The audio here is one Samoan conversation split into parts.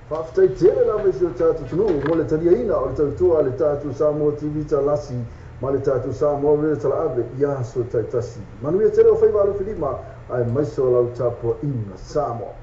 Faafetai tele lava i si o tatou atunuu mo le taliaina o le tautua a le tatou Samoa TV Talasi ma le tatou Samoa Radio Talaave i aso taitasi. Manuia tele o faiva alofilima aemaise o lau tapuaiga Samoa.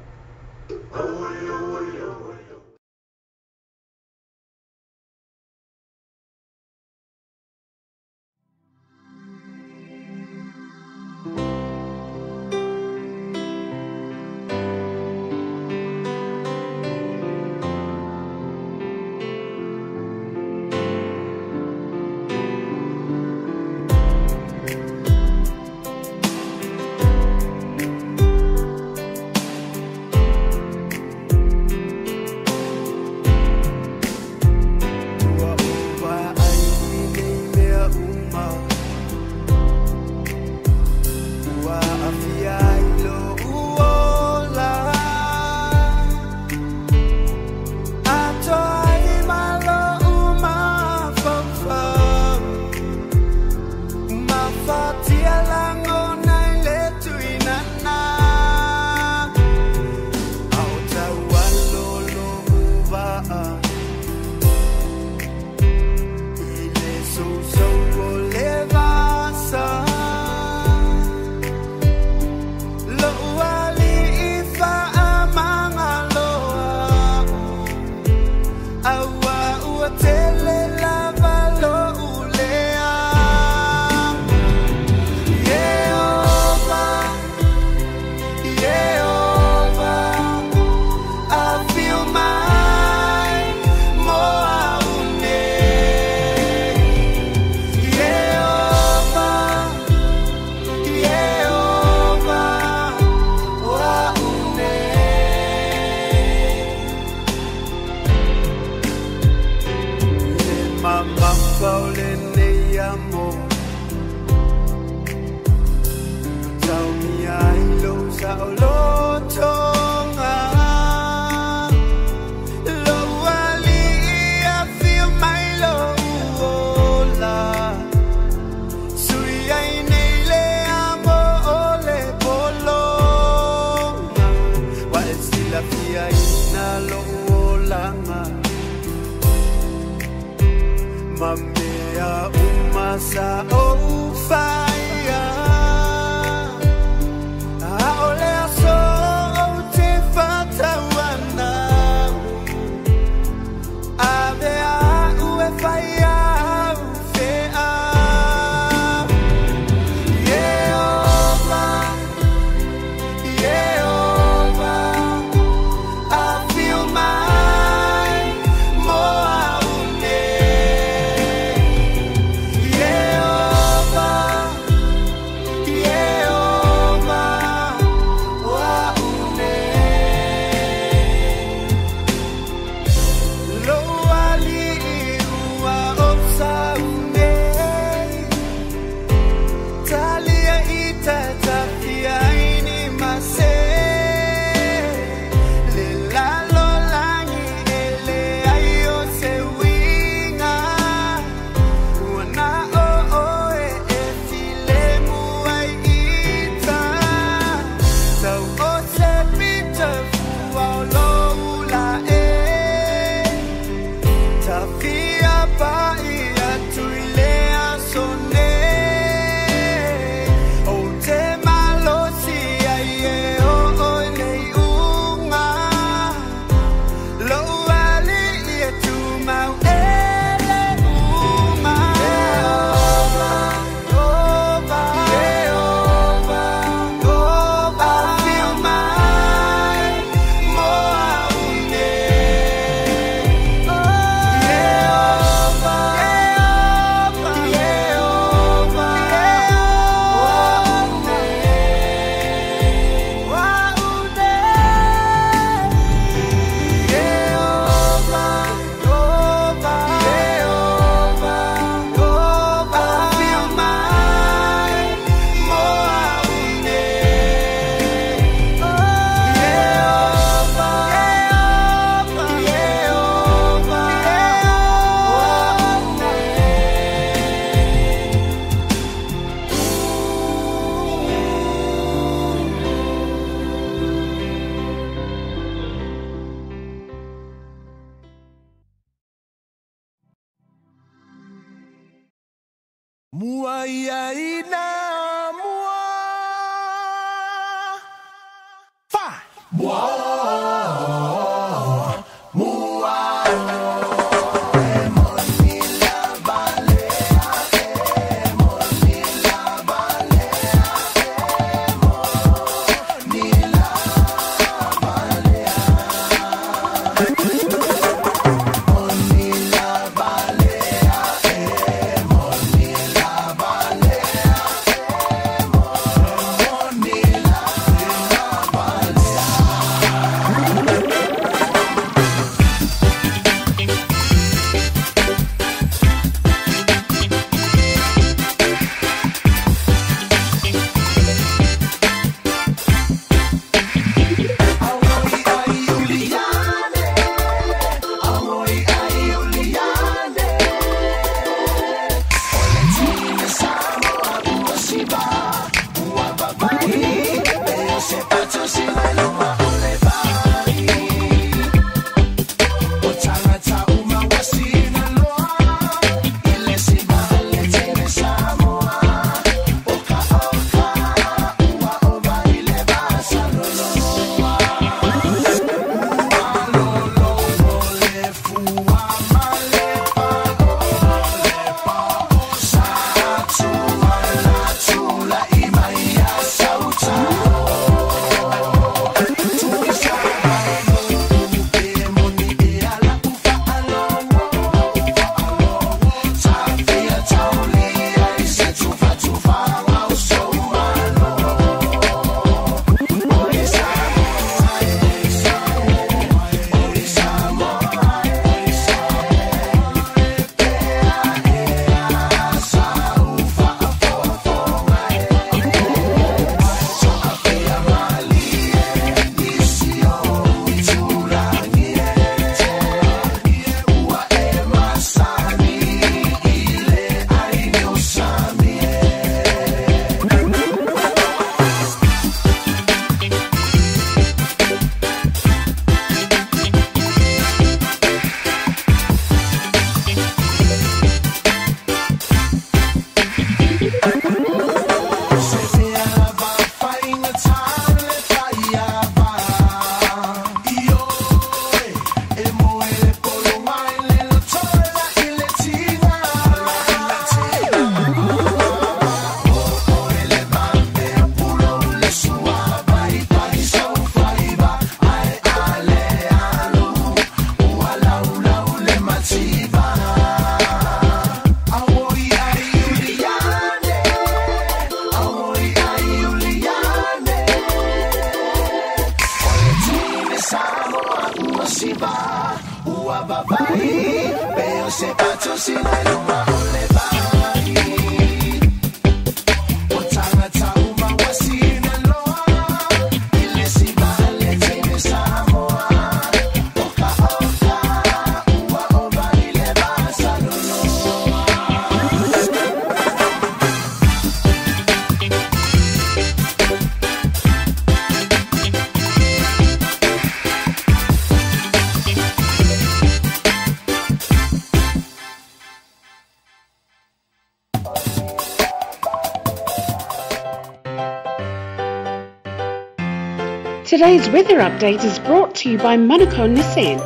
Today's weather update is brought to you by Manukau Nissan,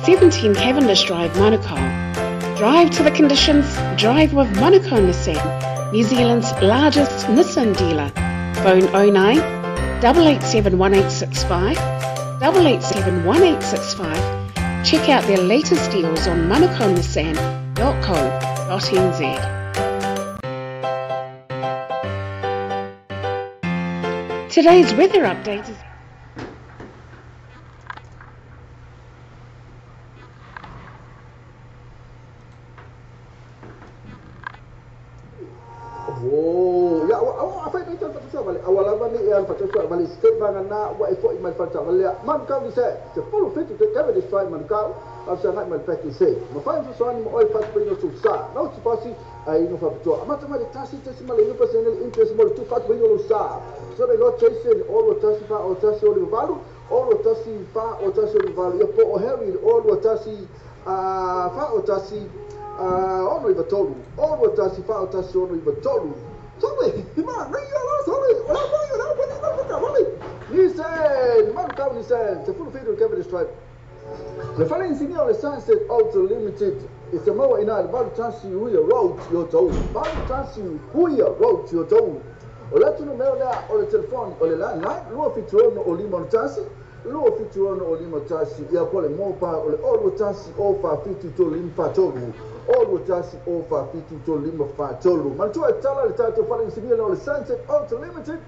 17 Cavendish Drive, Manukau. Drive to the conditions, drive with Manukau Nissan, New Zealand's largest Nissan dealer. Phone 09 887 1865, 887 1865. Check out their latest deals on manukaunissan.co.nz. Today's weather update is Ofisa e 17 Cavendish Drive. Le fale inisinia o le Sunset Auto Limited e te maua i ina i le 81 Huia Road i Otahuhu. 81 Huia Road i Otahuhu. O le atu numera lea o le telefoni o le landline 276 051 276 051 ia po o le mobile o le 021 047 3543 021 047 3543. Manatua e tatala le tatou fale inisinia lea o le Sunset Auto Limited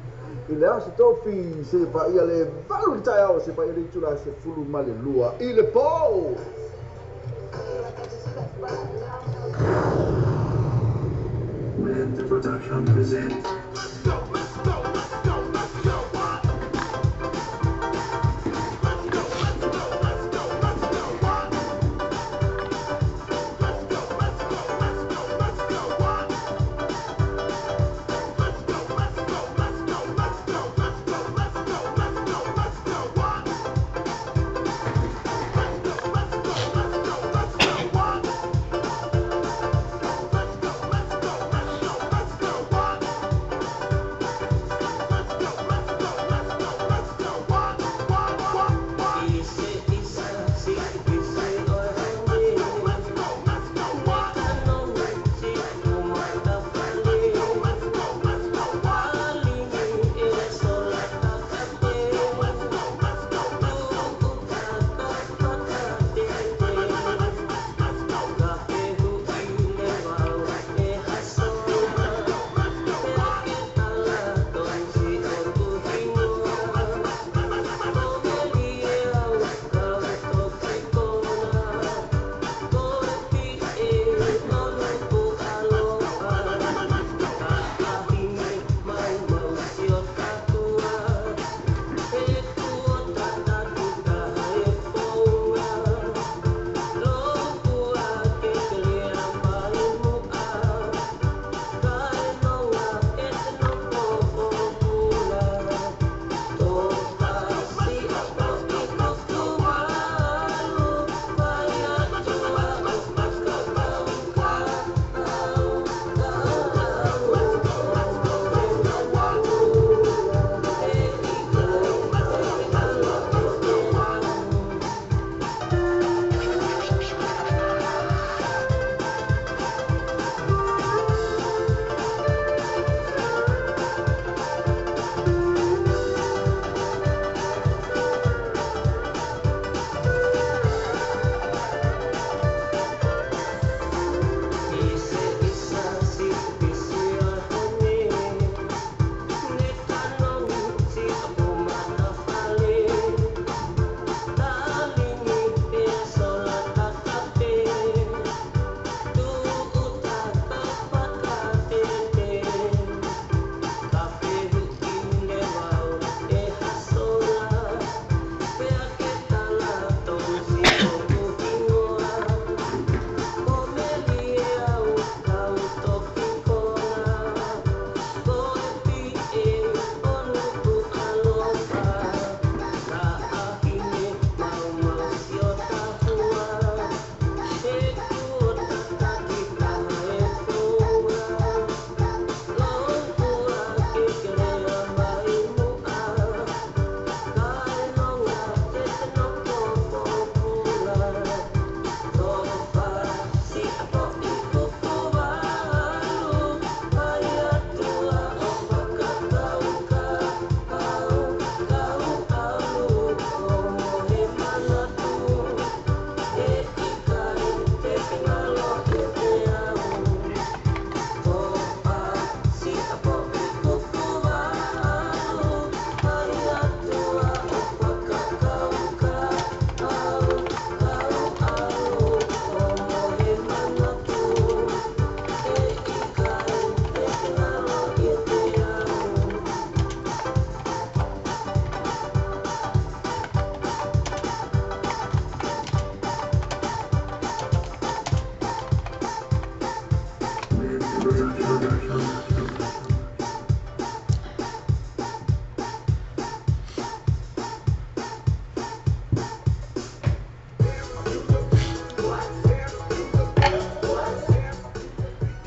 i le Aso Tofi seia paia le 8 i le taeao seia paia le itula 12 i le po. Production present.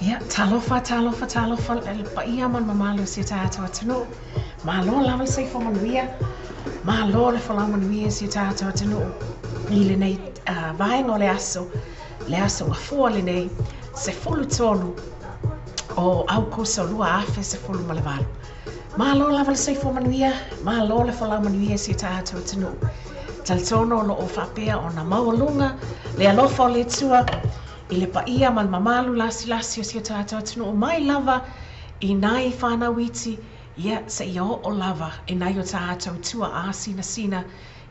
Ia, talofa, talofa, talofa, le paia ma le mamalu o si o tatou atunuu. Malo lava le soifua manuia, malo le folau manuia i si o tatou atunuu i lenei vaega o le aso, le aso gafua lenei, 13 o Aukuso 2018. Malo lava le soifua manuia, malo le folau manuia i si o tatou atunuu. Talitonu o lo o faapea ona maualuga le alofa o le Atua i le paia ma le mamalu lasilasi o si o tatou atunuu mai lava i nai fanau iti, ia seia oo lava i nai o tatou tuaa sinasina,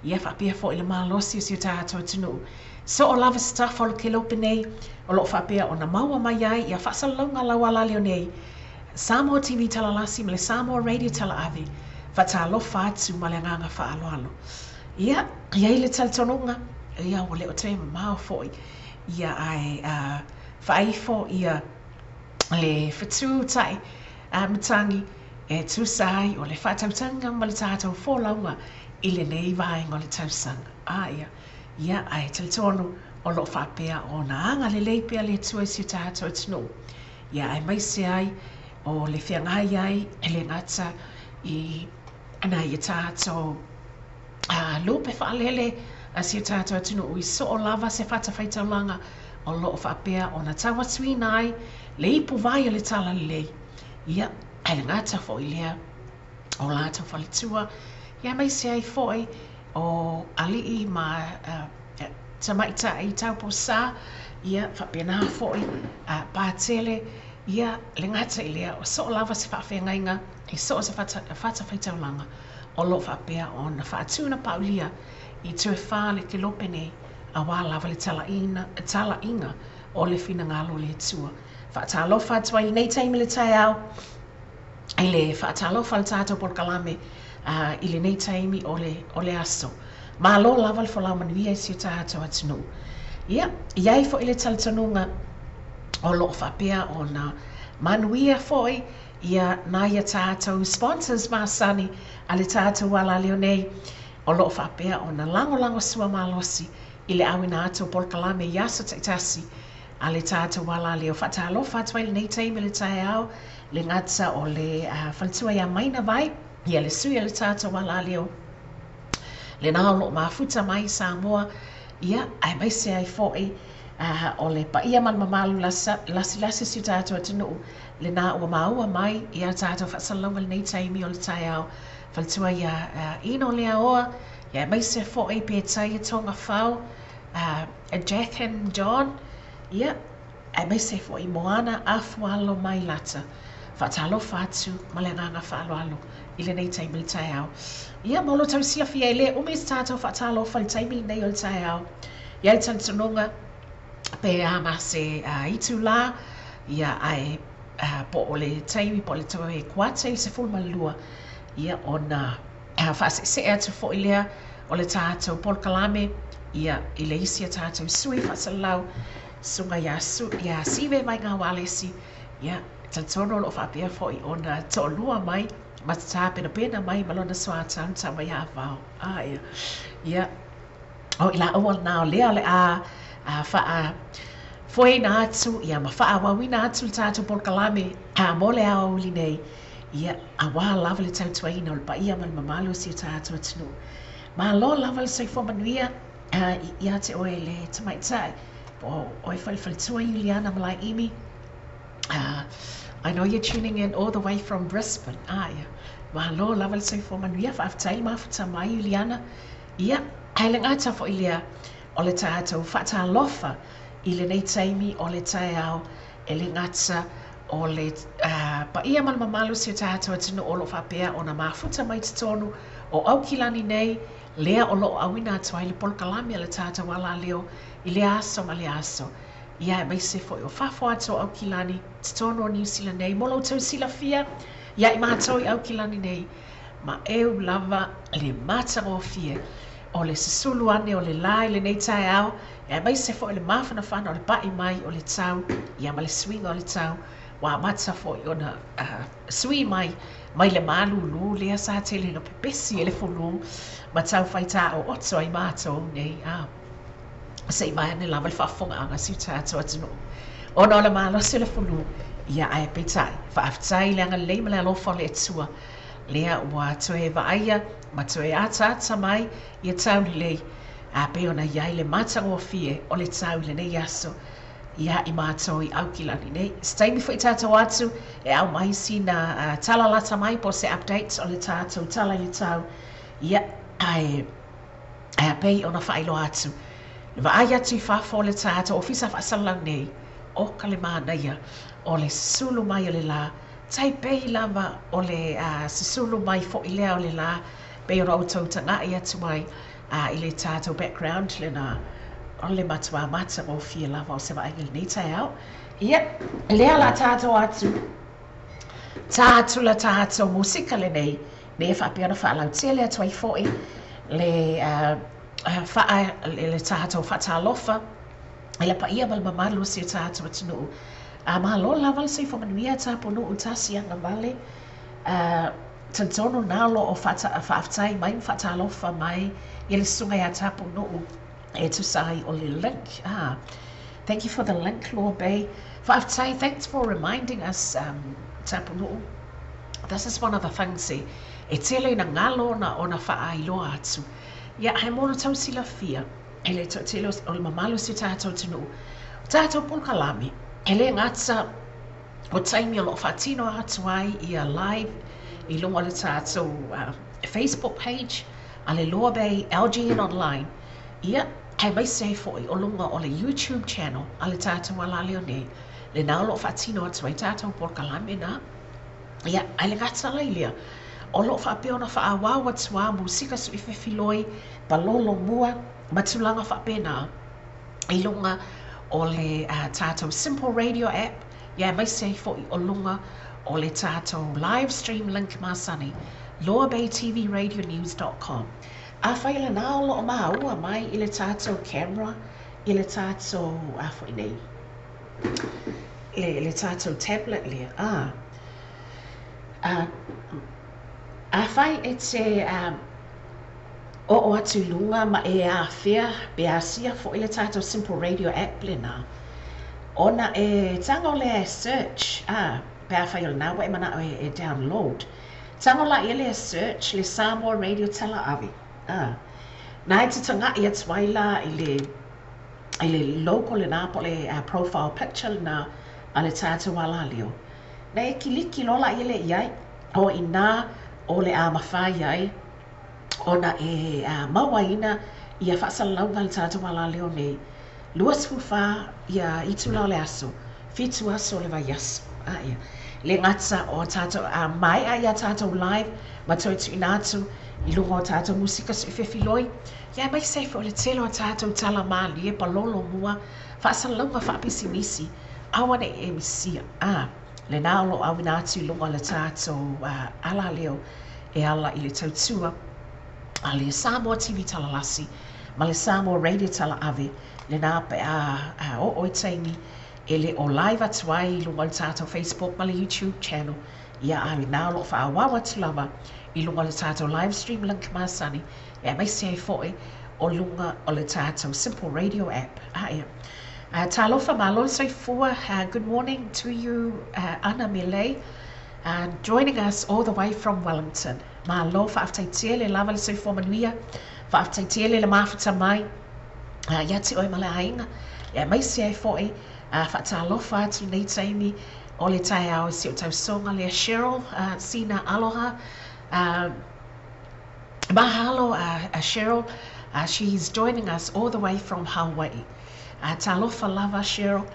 ia faapea foi le malosi o si o tatou atunuu. Soo lava se tafa o le kelope nei o lo o faapea ona maua mai ai ia faasalalauga a lau alaleo nei, Samoa TV Talalasi ma le Samoa Radio Talaave, faatalofa atu ma le agaga faaaloalo. Ia, e i ai le talitonuga, ia ua le o toe mamao foi, ia ae faaifo ia le fetu ta'i matagi e tusa ai o le faatautaga ma le tatou folauga i lenei vaega o le tausaga. A ia, ia ae talitonu o lo o faapea ona agalelei pea le Atua i si o tatou atunuu. Ia aemaise ai o le feagai ai e le gata i nai a tatou lupe faalele a si o tatou atunuu i soo lava se fatafaitaulaga o lo o faapea ona tauasuina ai le ipu vai o le talalelei. Ia, ae le gata foi lea o latou faletua, ia aemaise ai foi o alii ma tamaitai tauposa, ia faapena foi patele, ia le gata i lea o soo lava se faafeagaiga i soo se fatafaitaulaga o lo o faapea ona faatuna paulia i toe whā le kelope nei auā lava le talaiga o le finagalo o le Atua. Faatalofa atu ai i lenei taimi le taeao, i le faatalofa le tatou polokalame i lenei taimi o le aso. Malo lava le folau manuia i si o tatou atunuu. Ia, i ai foi le talitonuga o lo o faapea ona manuia foi ia nai a tatou sponsors masani a le tatou alaleo nei o lo o faapea ona lagolago sua malosi i le auina atu o polokalame i aso taitasi a le tatou alaleo. Faatalofa atu ai lenei taimi le taeao le gata o le faletua ia Maina Vai, ia le sui a le tatou alaleo lena o lo o mafuta mai Samoa, ia aemaise ai foi o le paia ma le mamalu lasilasi si o tatou atunuu lena ua maua mai ia tatou faasalalauga lenei taimi o le taeao. Faletua ia Ino Leaoa, ia aemaise foi Petaia Tonga Fao, Jathan John, ia aemaise foi Moana Afualo Mailata. Faatalofa atu ma le agaga faaaloalo i lenei taimi le taeao. Ia mo lo tau silafia e le umi se tatou faatalofa i le taimi lenei o le taeao. Ia le talitonuga pe a ma se itulā, ia ae po o le taimi po o le toe kuata i le 12, ia ona faaseesee atu foi lea o le tatou polokalame, ia i le isi a tatou sui faasalalau susuga ia Sive Vaiga Walesi, ia talitonu o lo o faapea foi ona toalua mai ma tapenapena mai ma lona soatau tama ia Vao. Ia, ia o i laua lena o lea o le a faafoeina atu ia ma faaauauina atu le tatou polokalame mo le aoauli nei, ia auā lava le tautuaina o le paia ma le mamalu o si o tatou atunuu. Malo lava le soifua manuia ia te oe le tamaitai po oe foi le faletua Iuliana Malaeimi. I know you're tuning in all the way from Brisbane. Ia. Malo lava le soifua manuia, faafetai mafuta mai Iuliana. Ia, ae le gata foi lea o le tatou faatalofa i lenei taimi o le taeao e le gata o le paia ma le mamalu si o tatou atunuu o lo o faapea ona mafuta mai totonu o Aukilani nei, lea o lo o auina atu ai le polokalame a le tatou alaleo i le aso ma le aso. Ia aemaise foi o fafo atu o Aukilani totonu o Niu Sila nei, mo lo outou silafia ia i matou i Aukilani nei, ma eu lava le matagofie o le susulu ane o le la i lenei taeao, aemaise foi le mafanafana o le pa'i mai o le tau, ia ma le suiga o le tau, ua amata foi ona sui mai mai le malūlū lea sa tele na pepesi e le fulu ma tau faitā o oto ai matou nei. Se i mai ane lava le faafofogaaga si o tatou atunuu ona o le malosi o le fulu, ia ae peitai faafetai le agalelei ma le alofa o le Atua Lea ua toe vaaia ma toe ataata mai ia taulelei a pei ona i ai le matagofie o le tau i lenei aso ia i matou i Aukilani nei. Se taimi foi tatou atu e aumai sina tala lata mai po o se update o le tatou tala i le tau, ia ae ae pei ona faailoa atu, le vaai atu i fafo o le tatou ofisa faasalalau nei, oka le manaia o le susulu mai o le lā, tai pei lava o le susulu mai foi lea o le lā, pei ona outou taga'i atu ai i le tatou background lena, o le matuā matagofie lava o se vaaiga i lenei taeao. Ia, lea o le a tatou atu, tā atu la tatou musika lenei, me faapea ona faalautele atu ai foi le faa le tatou faatalofa i le paia ma le mamalu o si o tatou atunuu. A malo lava le soifua manuia Tapunuu tasi agavale. Talitonu na o lo o faafetai mai ma faatalofa mai i le susuga ia Tapunuu e tusa ai o le link. Ah, thank you for the link, Lua Bay. Faafetai, thanks for reminding us, Tapunuu. This is one of the things e, e tele ina galo ona, ona faailoa atu. Ia, ae mo lo tau silafia, e le toatele o le mamalu o si o tatou atunuu, o tatou polokalame, e le gata o taimi o lo o faatino atu ai ia live i luga o le tatou Facebook page a le Lua Bay LGN Online, ia, aemaise ai foi o luga o le YouTube channel a le tatou alaleo nei, lena o lo o faatino atu ai tatou polokalame na. Ia, ae le gata la i lea, o lo o faapea ona faaauau atu lava musika suifefiloi, palolo mua, ma tulaga faapena i luga o le tatou Simple Radio app, ia aemaise ai foi o luga o le tatou live stream link masani, luabaytvradionews.com. Afai lena o lo o maua mai i le tatou camera, i le tatou, a foi nei, le tatou tablet lea, a, a, afai e te oo atu i luga ma e afea pe asia foi le tatou Simple Radio app lena, ona e tago lea e search, a, pe afai o lena ua e manao e download, tago laia lea e search le Samoa Radio Talaave, a, na e te taga'i atu ai la i le i le logo lena po o le profile picture lena a le tatou alaleo. Na e kiliki loa laia lea i ai, o inā o le a mafai ai ona e mauaina ia faasalalauga a le tatou alaleo nei, 24 ia itula o le aso, 7 aso o le vaiaso. A ia. Le gata o tatou, a maea ia tatou live ma toe tuuina atu i luga o tatou musika suifefiloi, ia aemaise ai foi o le tele o tatou tala malie palolo mua, faasalalauga faapisinisi, aua ne i e misia. A, lena o lo o auina atu i luga o le tatou alaleo e ala i le tautua a le Samoa TV Talalasi ma le Samoa Radio Talaave, lena pe a oo i taimi e le o live atu ai i luga o le tatou Facebook ma le YouTube channel, ia a inā o lo o faaauau atu lava i luga o le tatou live stream link masani, e aemaise ai foi o luga o le tatou Simple Radio app. A ia. Talofa malo le soifua. Good morning to you, Ana Melei, joining us all the way from Wellington. Malo, faafetai tele lava le soifua manuia. Faafetai tele le mafuta mai ia te oe ma le aiga. E aemaise ai foi faatalofa atu lenei taimi o le taeao i si o tausoga lea Cheryl, sina aloha. Mahalo, Cheryl. She's joining us all the way from Hawaii. Talofa lava, Cheryl.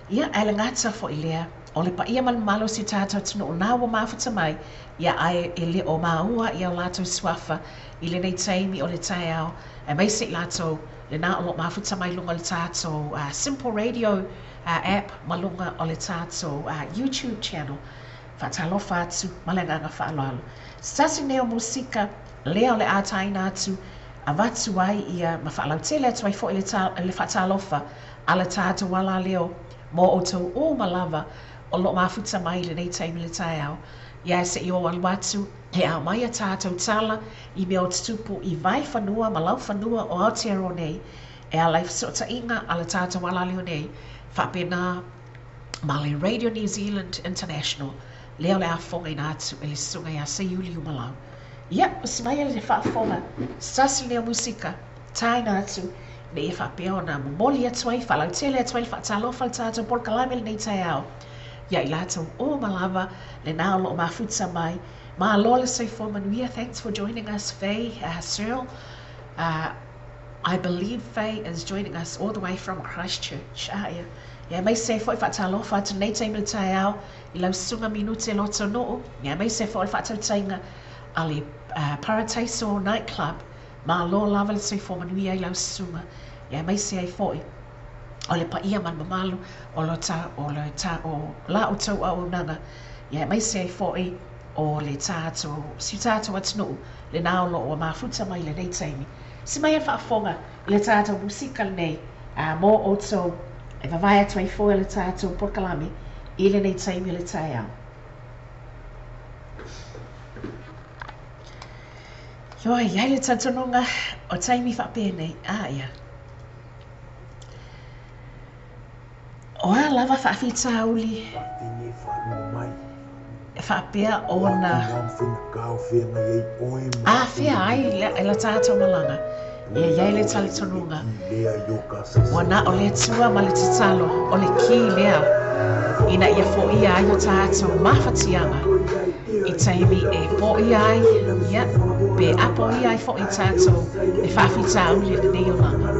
Ia, ae le gata foi lea, o le paia ma le mamalu o si o tatou atunuu na ua mafuta mai, ia ae e le o maua ia o latou suafa i lenei taimi o le taeao, aemaise i latou lena o lo o mafuta mai luga o le tatou Simple Radio app ma luga o le tatou YouTube channel. Faatalofa atu ma le agaga faaaloalo. Se tasi nei o musika lea o le a taina atu, avatu ai ia ma faalautele atu ai foi le, le faatalofa a le tatou alaleo mo outou uma lava o lo o mafuta mai i lenei taimi le taeao. Ia se i o alu atu e aumai a tatou tala i mea o tutupu i Vaifanua ma Laufanua o Aotearoa nei, e ala i fesootaiga a le tatou alaleo nei, faapena ma le Radio New Zealand International. Lea o le a fofogaina atu e le Susuga ia Seiuli Umalau. Ia, usi mai le faafofoga, se tasi lenei o musika, taina atu, ina ia faapea ona momoli atu ai, faalautele atu ai le faatalofa a le tatou polokalame i lenei taeao ia i latou uma lava lena o lo o mafuta mai. Malo le soifua manuia. Thanks for joining us, Faye Searle. I believe Faye is joining us all the way from Christchurch. Ah, ia. Ia, aemaise ai foi faatalofa atu lenei taimi o le taeao i lau susuga Minute Lotonuu, ia aemaise foi o le faatautaiga a le Parataiso Night Club. Malo lava le soifua manuia i lau susuga, ia aemaise ai foi o le paia ma le mamalu o lo ta, o le ta, o la outou auaunaga, ia aemaise ai foi o le tatou, si tatou atunuu lena o lo o ua mafuta mai i lenei taimi. Si mai e faafofoga i le tatou musika lenei mo outou e vavae atu ai foi le tatou polokalame i lenei taimi o le taeao. Ioe, i ai le talitonuga o taimi faapenei, a ia. O a lava faafitauli e faapea ona afea ai le tatou malaga, ia i ai le talitonuga ua na o le Atua ma le tatalo o le kī lea ina ia foia ai o tatou mafatiaga i taimi e poia ai, ia, pe apoia ai foi tatou e faafitauli i lenei olaga.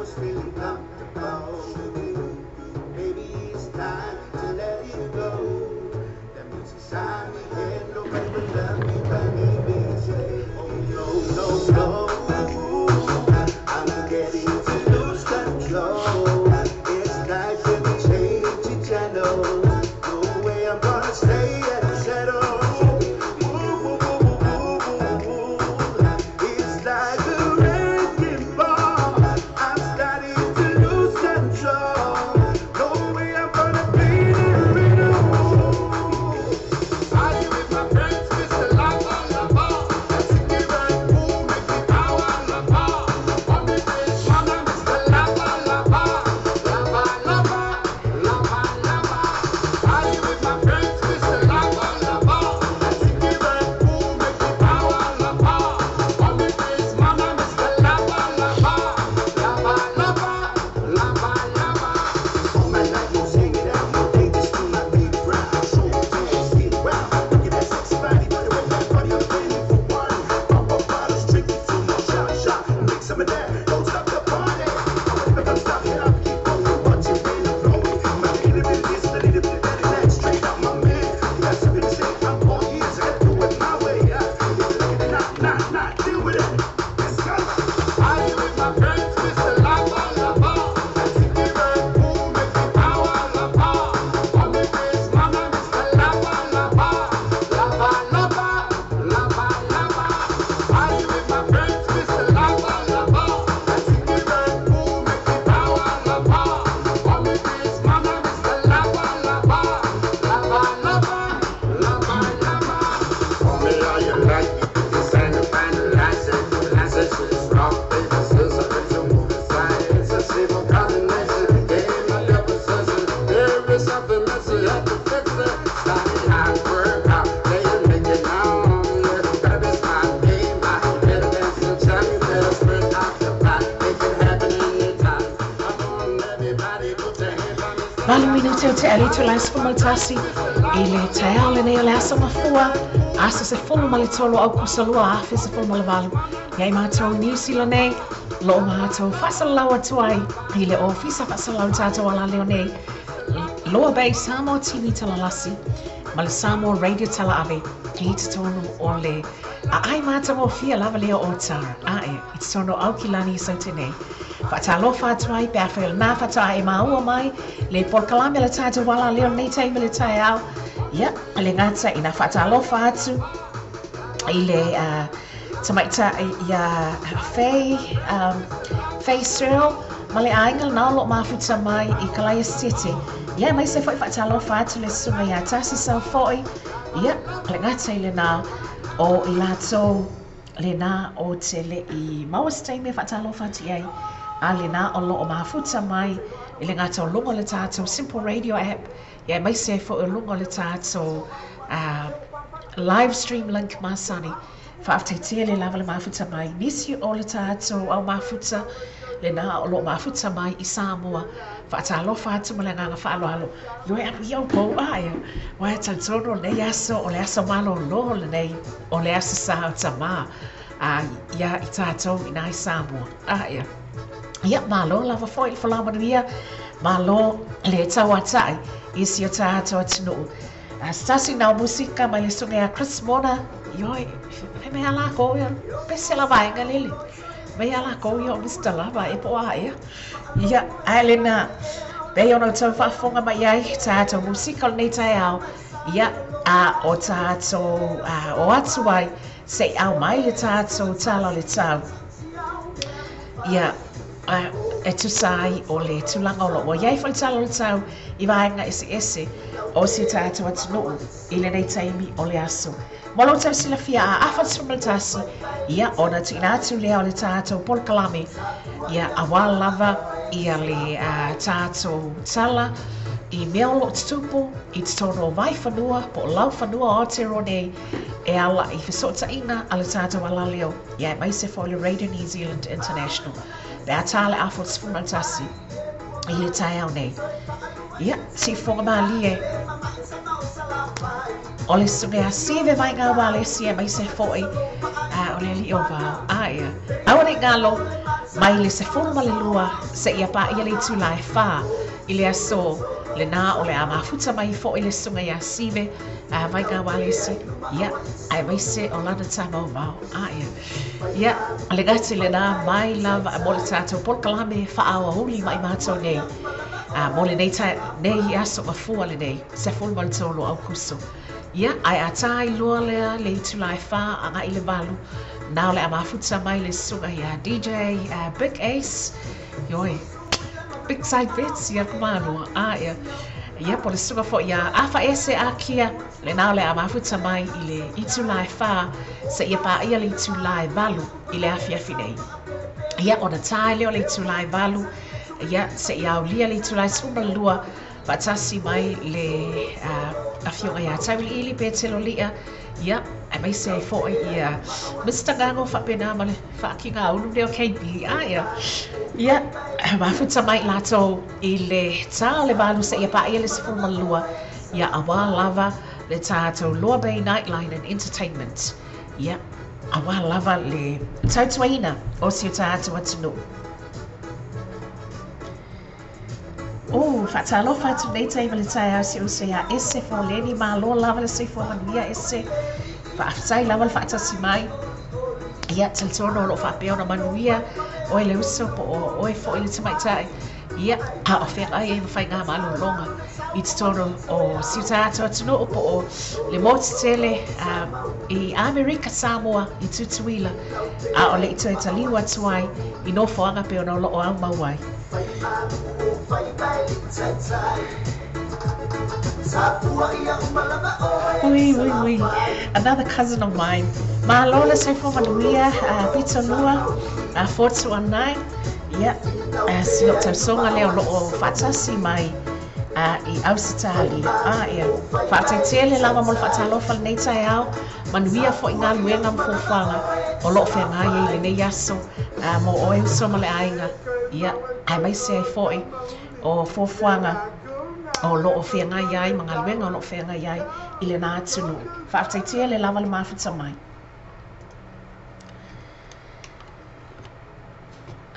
was feeling comfortable. Maybe it's time to let it go. That music's inside my head, nobody will love me but me, baby. Oh no, no, no. I'm getting to lose control. It's like when we change the channel. No way I'm gonna stay and settle. Ooh, ooh, ooh, ooh, ooh, ooh. It's like a wrecking ball. I'm starting to lose control. No way I'm gonna play the riddle. Party with my friends, Mr. Lava Lava. Cigarette, who make me power lava. On the bridge, mama, Mr. Lava Lava. Lava Lava, Lava Lava. Party with my friends, Mr. Lava Lava. Cigarette, who make me power lava. On the bridge, mama, Mr. Lava Lava. Lava Lava, Lava Lava. All my life, most hanging out, more dangerous to my big brown. So dance, get wild. Look at that sexy body, put it with that party, I'm planning for one. Pop up bottles, drink it too much, shot, shot. Make some of that, don't stop the party. I never gonna stop it, I'll keep going, watch it rain, I'm flowing. My little bit of this, a little bit of that, and that's straight out my man. You got something to say, I'm all ears, I gotta do it my way. Yeah. If you like it or not, not, not, deal with it. Let's go. Party with my friends, Mr. Lava Lava. Cigarette, who make me power lava. On the bridge, mama, Mr. Lava Lava. Lava Lava, Lava Lava. Party with my friends, Mr. Lava Lava. Cigarette, who make me power lava. On the bridge, mama, Mr. Lava Lava. Lava Lava, Lava Lava. Call me all you like, this ain't the final answer. License rock, paper, scissors, it's a movie science, a civil combination. Game my little sister, there is something messy, have to fix it. Study hard, work hard, play and make it known. Yeah, gotta be smart, game, I better dance and jam, you better spread out the pot, make it happen anytime. Come on, everybody, put your hands on the Valu minute o te ali tu lai 11 i le taeao lenei o le aso mafua, aso 13 Aukuso 2018. Ia i mātou i Niu Sila nei, lo o mātou whasalalau atu ai i le ofisa whasalalau tātou ala leo nei, Loa Bay Samoa TV Talalasi, ma le Samoa Radio Talaave, i te tonu o le a ai mātou o fia lava lea o tara. Ae, i te tonu au ki lani i saute nei. Whaatalofa atu ai, pe a whai o nā whata e maua mai, le polokalame le tātou wala leo nei taimi le taeao. Ia, le ngata ina whaatalofa atu i le tamaita ia Faye, Faye Searle, ma le aiga nā lo mafuta mai i Kalaia City. Ia, mai se foi whaatalofa atu le sunga ia tasi sau foi. Ia, le ngata i le nā o i lātou le nā o te le i maua se taimi e whaatalofa atu ai. A le nā o lo o mafuta mai i le ngata o lunga o le tātou Simple Radio app. Ia, mai se foi o lunga o le tātou live stream link masani. Whaaftetia le lava le mafuta mai. Nisi o le tātou au mafuta, le nā o lo mafuta mai i Samoa. Whaatalofa atu ma le nganga whaaloalo. Ioe anu iau pau aia. Wai tautono nei aso o le aso malo loho le nei o le aso sa o tamā. Ia i tātou i nai Samoa. Aia. Ia, malo lava foi le whalamanuia. Malo le tau atai i si o tātou atunuu. Stasi nau musika mai le sunga ia Chris Mona. Ioi, me mea la kou ia. Pese la vaenga lele. Mea la kou ia o Mr. Lava e po a ia. Ia, ae lena. Pei ona tau whaafonga mai ai, tātou musika o nei taeao. Ia, a o tātou, o atu ai, se au mai le tātou tala o le tau. Ia, e tusa ai o le tūlanga o loo. Ia i whai tala o le tau i vaenga ese ese o si tātou atunuu i le nei taimi o le aso. Mo lo tau silafia a afa tasi, ia ona tuina atu lea o le tātou polokalame, ia a wā lava ia le tātou tala i mea o loo tutupu i te tono o mai whanua, po o lau whanua o Aotearoa nei, e ala i fesootaiga a le tātou alaleo, ia e mai se fo le Radio New Zealand International. Pe a tā le afo 11 i le taeao nei. Ia, si fonga malie. O le sunga a sive mai ngā wale si e mai se foi. Ia, o le alii o Vao. A, ia. Aua ne i galo, mai le 12 seia paia le itula e 4 i le aso lenā o le a mafuta mai foi le susuga ia Sive Vaigaualesi, ia, aemaise o lana tamaovao. A, ia. Ia, le gati lenā mai lava mo le tatou polokalame faaauauli mai matou nei mo lenei, nei aso mafua lenei, 13 o Aukuso. Ia, ae a tā ai loa lea le itula e 4 agai i le 8, na o le a mafuta mai le susuga ia DJ Big Ace, ioe, Big Side Bets ia Kumalua, a ia, ia po le susuga foi ia Afaese Akia, lenā o le a mafuta mai i le itula e 4 seia paia le itula e 8 i le afiafi nei. Ia, ona tā ai lea o le itula e 8, ia, seia aulia le itula e 12, Faatasi mai le Afioga ia Tauiliili Petelo Lia, ia, aemaise ai foi ia Mister Gago faapena ma le faakigaulu lea o KB. A ia, ia, mafuta mai latou i le tā o le 8 seia paia le 12, ia, auā lava le tatou Loa Bay Nightline and Entertainment, ia, auā lava le tautuaina o si o tatou atunuu. Ooh, faatalofa atu nei tai ma le taeao si uso iā Ese Foleni, malo lava le soifua manuia Ese, faafetai lava le faatasi mai. Ia, talitonu o lo o faapea ona manuia oe le uso po o oe foi le tamaitai. Ia, a o feagai ai ma faiga malologa i totonu o si o tatou atunuu po o le motu tele i Amerika Samoa i Tutuila, a o le i toe taliu atu ai i nofoaga pei ona o lo o aumau ai. Ui, ui, ui, another cousin of mine. Malo le soifua manuia, pito lua, 4219. Ia, si lou tausoga lea o lo o faatasi mai i Ausetalia. A, ia, faafetai tele lava mo le faatalofa lenei taeao. Manuia foi galuega ma fuafuaga o lo o feagai ai i lenei aso mo oe uso ma le aiga, ia, aemaise ai foi o fuafuaga o lo o feagai ai ma galuega o lo o feagai ai i lenā atunuu. Faafetai tele lava le mafuta mai.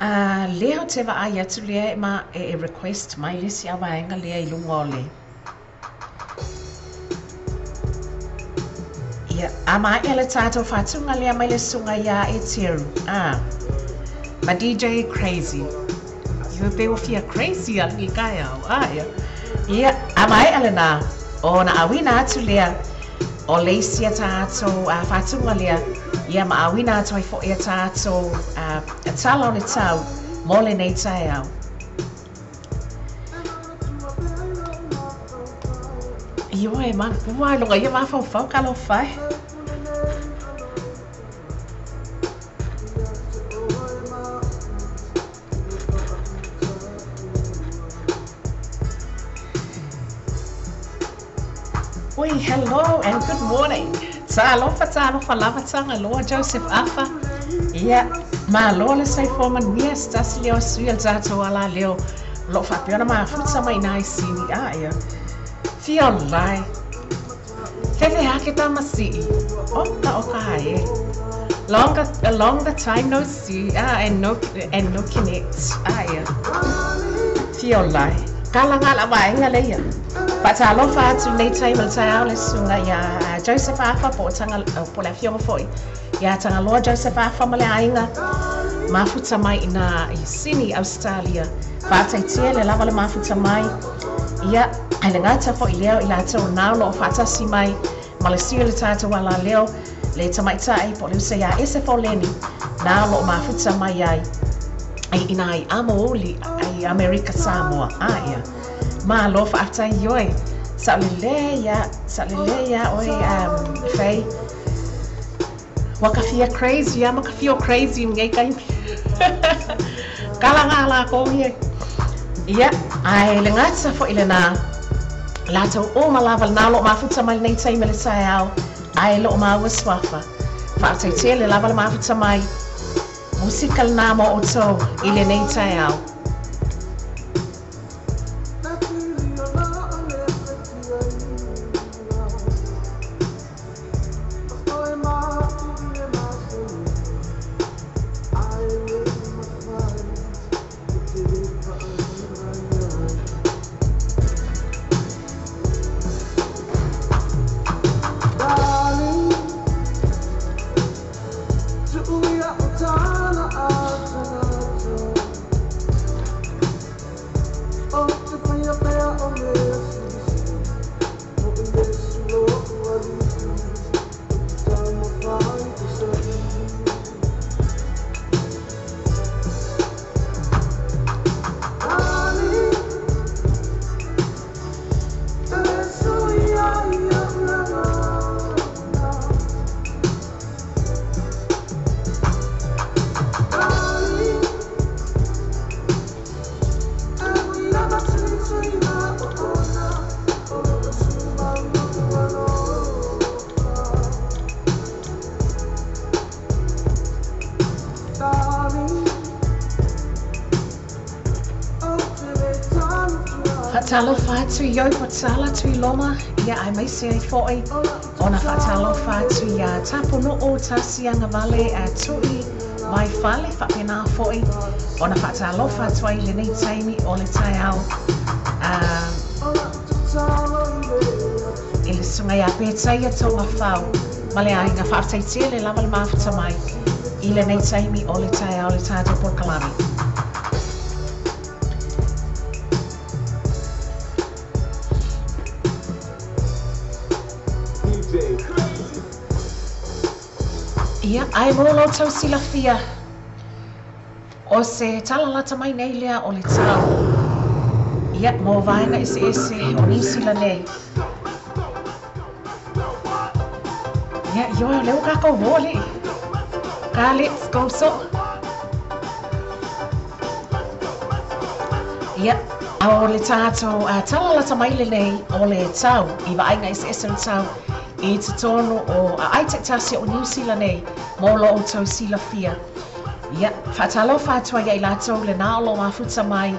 A lea ou te vaai atu lea e ma e request mai le isi vaega lea i luga o le Ia, a maea le tatou faatuga lea mai le susuga iā Eteru, a, ma DJ Crazy. Ia, pei ua fia crazy a i kaeao, a, ia. Ia, a maea lenā, ona auina atu lea o le isi a tatou faatuga lea, ia ma auina atu ai foi a tatou tala o le tau mo lenei taeao. Ioe, ua iloga ia mafaufau talofa e. Ui, hello and good morning. Talofa, talofa lava Tagaloa Joseph Afa. Ia, malo le soifua manuia se tasi lea o sui o le tatou ala leo o lo o faapea ona mafuta mai nā i Sini. A, ia. Fia ola e. Fefe ake tama sii. Oka oka e. Long, long the time no see. Ah, and no, and no connect. Ah, ia. Fia ola e. Kala ngā la vaenga le ia. Faatalofa atu nei taimi o le taeao le susuga iā Joseph Afa po o Tanga, po o le afioga foi iā Tagaloa Joseph Afa ma le aiga mafuta mai inā i Sydney, Ausetalia. Faafetai tele lava le mafuta mai. Ia, ae le gata foi lea o i latou nā o lo o faatasi mai ma le sui o le tatou alaleo, le tamaitai po o le uso iā Ese Foleni, nā o lo o mafuta mai ai i inā i Amouli i Amerika Samoa. A ia. Malo faafetai ioe. Saolelei ia, saolelei ia oe Faye. Ua ka fia crazy ia ma ka fio crazy i lenei taimi. Kala ngā lākou ia. Ia, ae le gata foi lenā, latou uma lava lenā o lo o mafuta mai lenei taimi i le taeao, ae lo o maua suafa. Faafetai tele lava le mafuta mai. Musika lenā mo outou i lenei taeao. Faatalofa atu i ou Patala Tuiloma, ia aemaise ai foʻi ona faatalofa atu iā Tapunuu Tasiagavale a Tuʻi mai fale, faapena foʻi ona faatalofa atu ai i lenei taimi o le taeao a i le susuga ia Petaia Togafau ma le aiga. Faafetai tele lava le mafuta mai i lenei taimi o le taeao le tatou polokalame. Ia, ae mo lo outou silafia, o se tala lata mai nei lea o le tau, ia, mo vaega eseese o Niu Sila nei. Ia, ioe, o lea ua kākou uō, alii. Ka let's go so. Ia, o le tātou tala lata mai lenei o le tau i vaaiga eseese o le tau i totonu o aai taitasi o Niu Sila nei mo lo outou silafia. Ia, faatalofa atu ai ia i latou lenā o lo o mafuta mai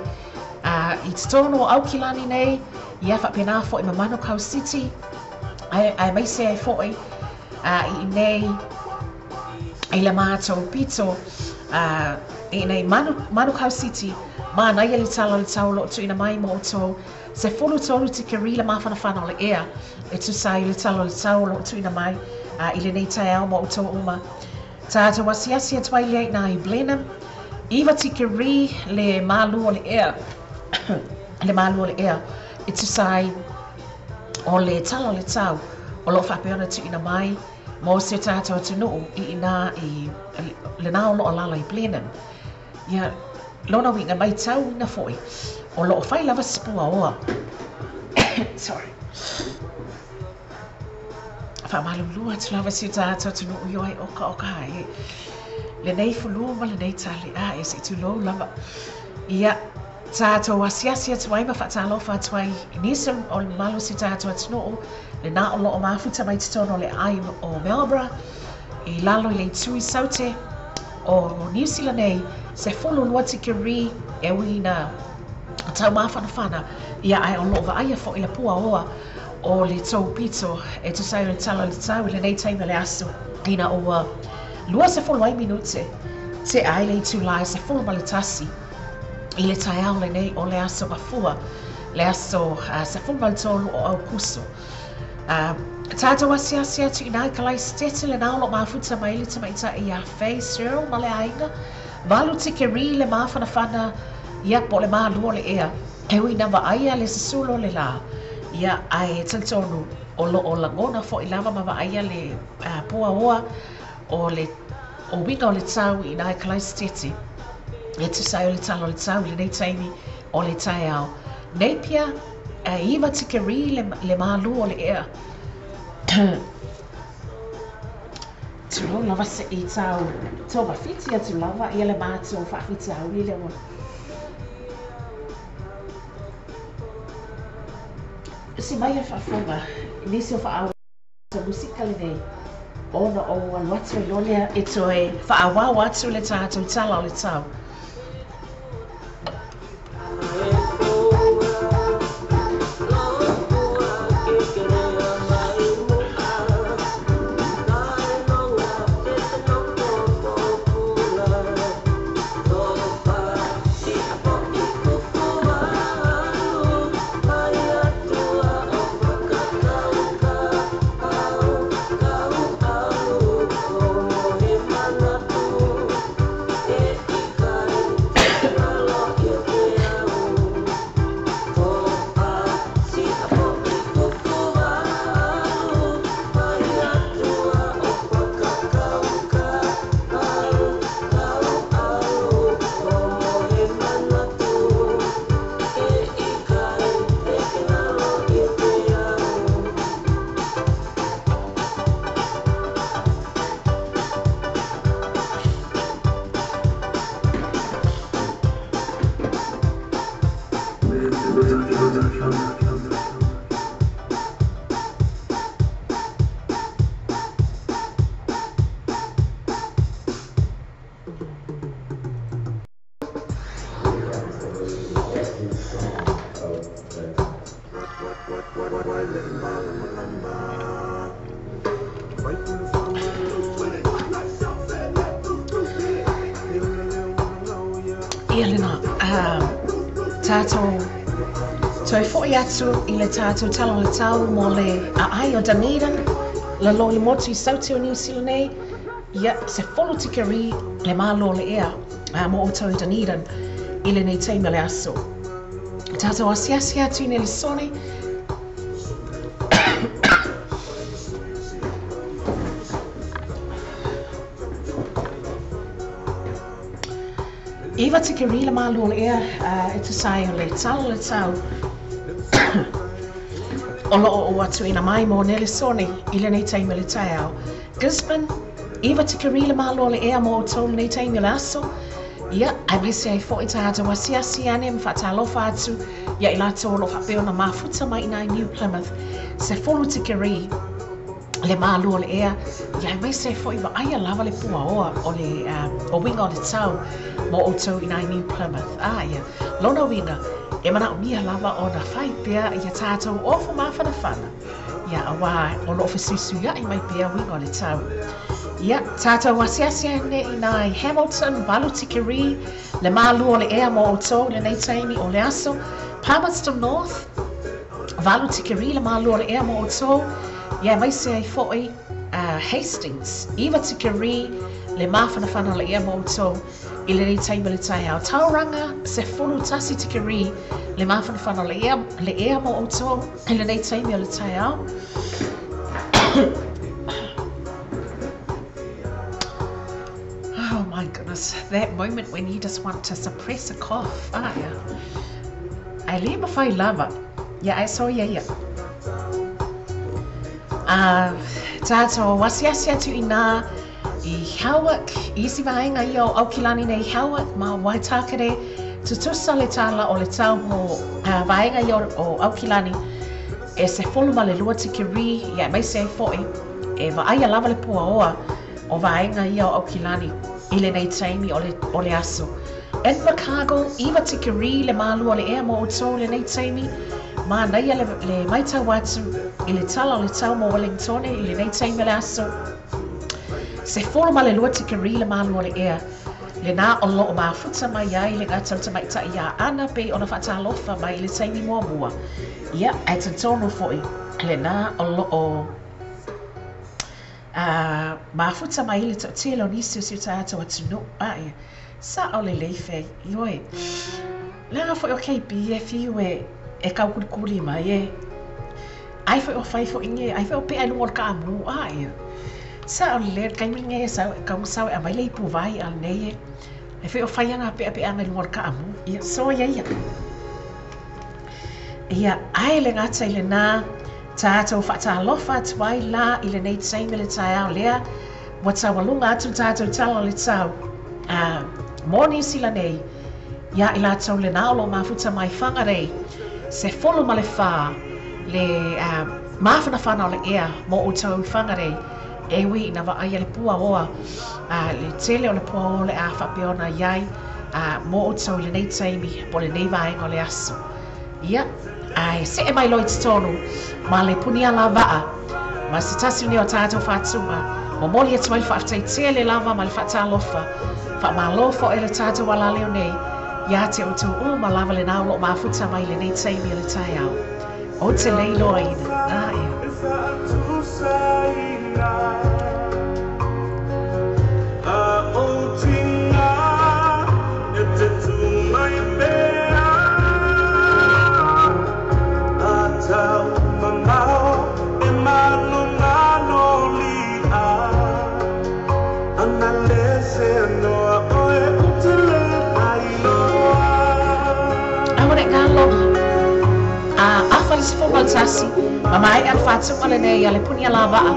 i totonu o Aukilani nei, ia faapena foʻi ma Manukau City, aemaise ai foʻi i inei i le matou pito i inei Manukau City. Manaia le tala o le tau o lo o tuuina mai mo outou. 13 tikeri le mafanafana o le ea e tusa ai le tala o le tau o lo o tuuina mai i lenei taeao mo outou uma. Tatou asiasi atu ai lea i nā i Blenheim, 9 tikeri le malu o le ea, le malu o le ea e tusa ai o le tala o le tau o lo o faapea ona tuuina mai mo si o tatou atunuu i inā i lenā o lo o alaala i Blenheim. Ia, lona uiga, maitauina foi, o lo o fai lava se puaoa. Sorry. Faamalulu atu lava si o tatou atunuu i oe oka oka ai. Lenei fulu ma lenei tali, a e se i tulou lava. Ia, tatou asiasi atu ai ma faatalofa atu ai i nisi o le mamalu o si o tatou atunuu, lenā o lo o mafuta mai totonu o le aai o Marlborough, i lalo i le itu i Saute o Niu Sila nei, 12 tikeri e ui ina taumafanafana, ia ae o lo o vaaia foʻi le puaoa o le tou pito e tusa ai o le tala o le tau i lenei taimi o le aso ina ua 20 ai minute tea ai le itulā e 11 i le taeao lenei o le aso Gafua, le aso 13 o Aukuso. Tatou asiasi atu i nā i Kalaisitete lenā o lo o mafuta mai le tamaitai iā Faye Searle ma le aiga. 8 tikeri le mafanafana, ia, po o le malu o le ea. E ui ina vaaia le susulu o le lā, ia, ae talitonu o lo o lagona foʻi lava ma vaaia le puaoa o le uiga o le tau i nā i Kalaisitete e tusa ai o le tala o le tau i lenei taimi o le taeao. Napier, e 9 tikeri le malu o le ea. Tulou lava se i tau togafiti atu lava ia le matou faafitauli lea ua usi mai le faafofoga i nisi o faaauau musika lenei ona ou alu atu ai loa lea e toe faaauau atu le tatou tala o le tau. Ia lena, tātou toe fo'i atu i le tātou tala o le tau mo le aai o Dunedin, lalo i le motu i Sauti o Niu Sila nei, ia, 10 tikeri le malo o le ea mo outou i Dunedin i lenei taimi o le aso. Tātou asiasi atu i Nelesone, 9 tikeri le malo o le ea e tusa ai o le tala o le tau o loo o atuina mai mo Nelesone i lenei taimi o le taeao. Gisborne, 9 tikeri le malo o le ea mo outou lenei taimi o le aso. Ia, aemaise ai fo'i tātou asiasi ane ma faatalofa atu ia i latou o lo o faapea ona mafuta mai i nai New Plymouth. 10 tikeri le malo o le ea, ia aemaise ai fo'i vaaia lava le puaoa o le o uiga o le tau mo outou i nai New Plymouth. Ia, lona uiga, e manaomia lava ona fai pea ia tātou ofo mafanafana, ia auā o loo fesuisuia'i mai pea uiga o le tau. Ia, tātou asiasi ane i nai Hamilton, 8 tikeri le malu o le ea mo outou lenei taimi o le aso. Palmerston North, 8 tikeri le malu o le ea mo outou. Ia aemaise ai fo'i Hastings, 9 tikeri le mafanafana o le ea mo outou i lenei taimi o le taeao. Tauranga, 11 tikeri le mafanafana o le ea mo outou i lenei taimi o le taeao. Oh my goodness, that moment when you just want to suppress a cough. Yeah. Ai le mawhai lava. Ia, ai so ia ia. Tātou asiasi atu i nā i Howick, i isi vaenga ia o Aukilani nei Howick, ma Waitakere, tutusa le tala o le tau mo vaenga ia o Aukilani, e 12 tikeri, ia aemaise ai fo'i, e vaaia lava le puaoa o vaenga ia o Aukilani i lenei taimi o le aso. Invercargill, 9 tikeri le malu o le ea mo outou lenei taimi, manaia le maitau atu i le tala o le tau mo Wellingtone i lenei taimi o le aso. 12 tikeri le malu o le ea, le nā o loo mafuta mai ai le ngā tautamaitai ia ana pe ona whaatalofa mai i le taimi muamua. Ia, ai tantonu fo'i, le nā o loo mafuta mai i le to'atele o nisi o si o tātou atunuu. Ia, sa o le leife, ioe. Leaga fo'i o KB e fiu e kaukulikuli mai e. Ai fo'i o whai fo'i nge, ai fo'i o pea lunga o le kaamu, ia. Sa o le taimi nge sau, kaunga sau e amai le ipu vai a nei e. Ai fo'i o whai anga pea pea anga lunga o le kaamu. Ia, so ia ia. Ia, ai le ngata i le nā, tātou whaatalofa atu ai la i le nei taimi le taeao lea, ua taualuga atu tātou tala o le tau. Mo Niu Sila nei, ia i latou le nā o lo mafuta mai Whangarei, 14 le mafanafana o le ea mo outou i Whangarei, e ui ina vaaia le puaoa, le tele o le puaoa le a faapea ona iai, mo outou i lenei taimi po lenei vaega o le aso. Ia, ai se'e mai loa i totonu ma le punia lava'a ma se tasi nei o tātou whātunga, momoli atu ai le faafetai tele lava ma le faatalofa, faamālo fo'i le tātou alaleo nei, ia te outou uma lava le nā o loo mafuta mai lenei taimi o le taeao. O te leiloaina. Ia. Tasi, ma mai al whātunga le nei a le punia lava'a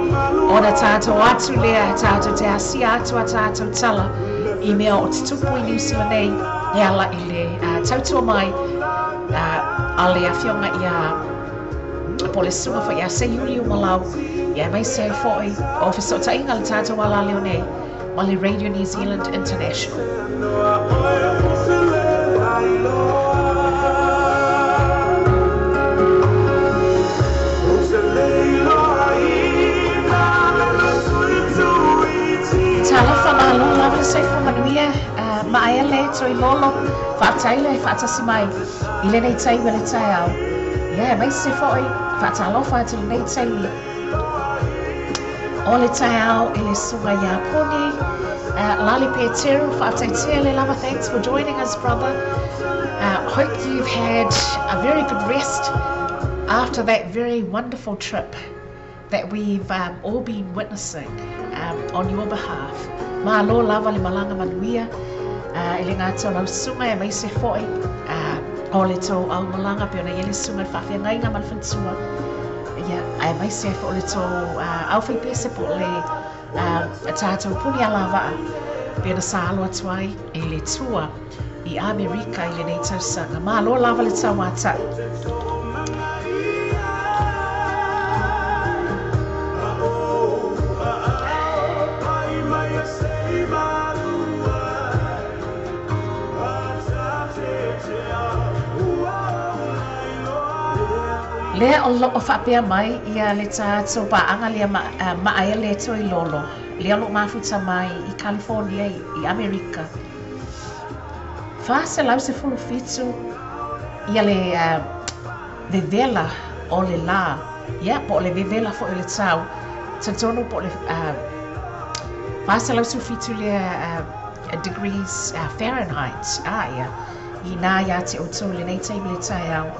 o na tātou atu lea he tātou te asia atu a tātou tala i mea o te tupu i Niu Sila nei e ala i le tautua mai a le afioga ia po le susuga fo'i ia Seiuli o Malau ia aemaise ai fo'i o feso'otaiga le tātou alaleo nei ma le Radio New Zealand International. Faafetai le faatasi mai i lenei taimi o le taeao. Ia, aemaise foi faatalofa atu i lenei taimi o le taeao i le susuga ia Puni Lali Peteru. Faafetai tele lava. Thanks for joining us, brother. Hope you've had a very good rest after that very wonderful trip that we've all been witnessing on your behalf. Malo lava le malaga manuia i le gata o lau susuga aemaise foi o le tou aumalaga pei ona i ai le susuga i le faafeagaiga ma le faletua. Ia, aemaise ai foi o le tou aufaipese po o le tatou puni alavaa pei ona sa alo atu ai i le tua i Amerika i lenei tausaga. Malo lava le tauata'i. Lea o loo faapea mai ia le tatou paaga lea Maaele Toilolo, lea o loo mafuta mai i California i Amerika. 417 ia le vevela o le la, ia po o le vevela foi o le tau, talitonu po o le 417 lea degrees Fahrenheit, ia, i nā iā te outou i lenei taimi i le taeao,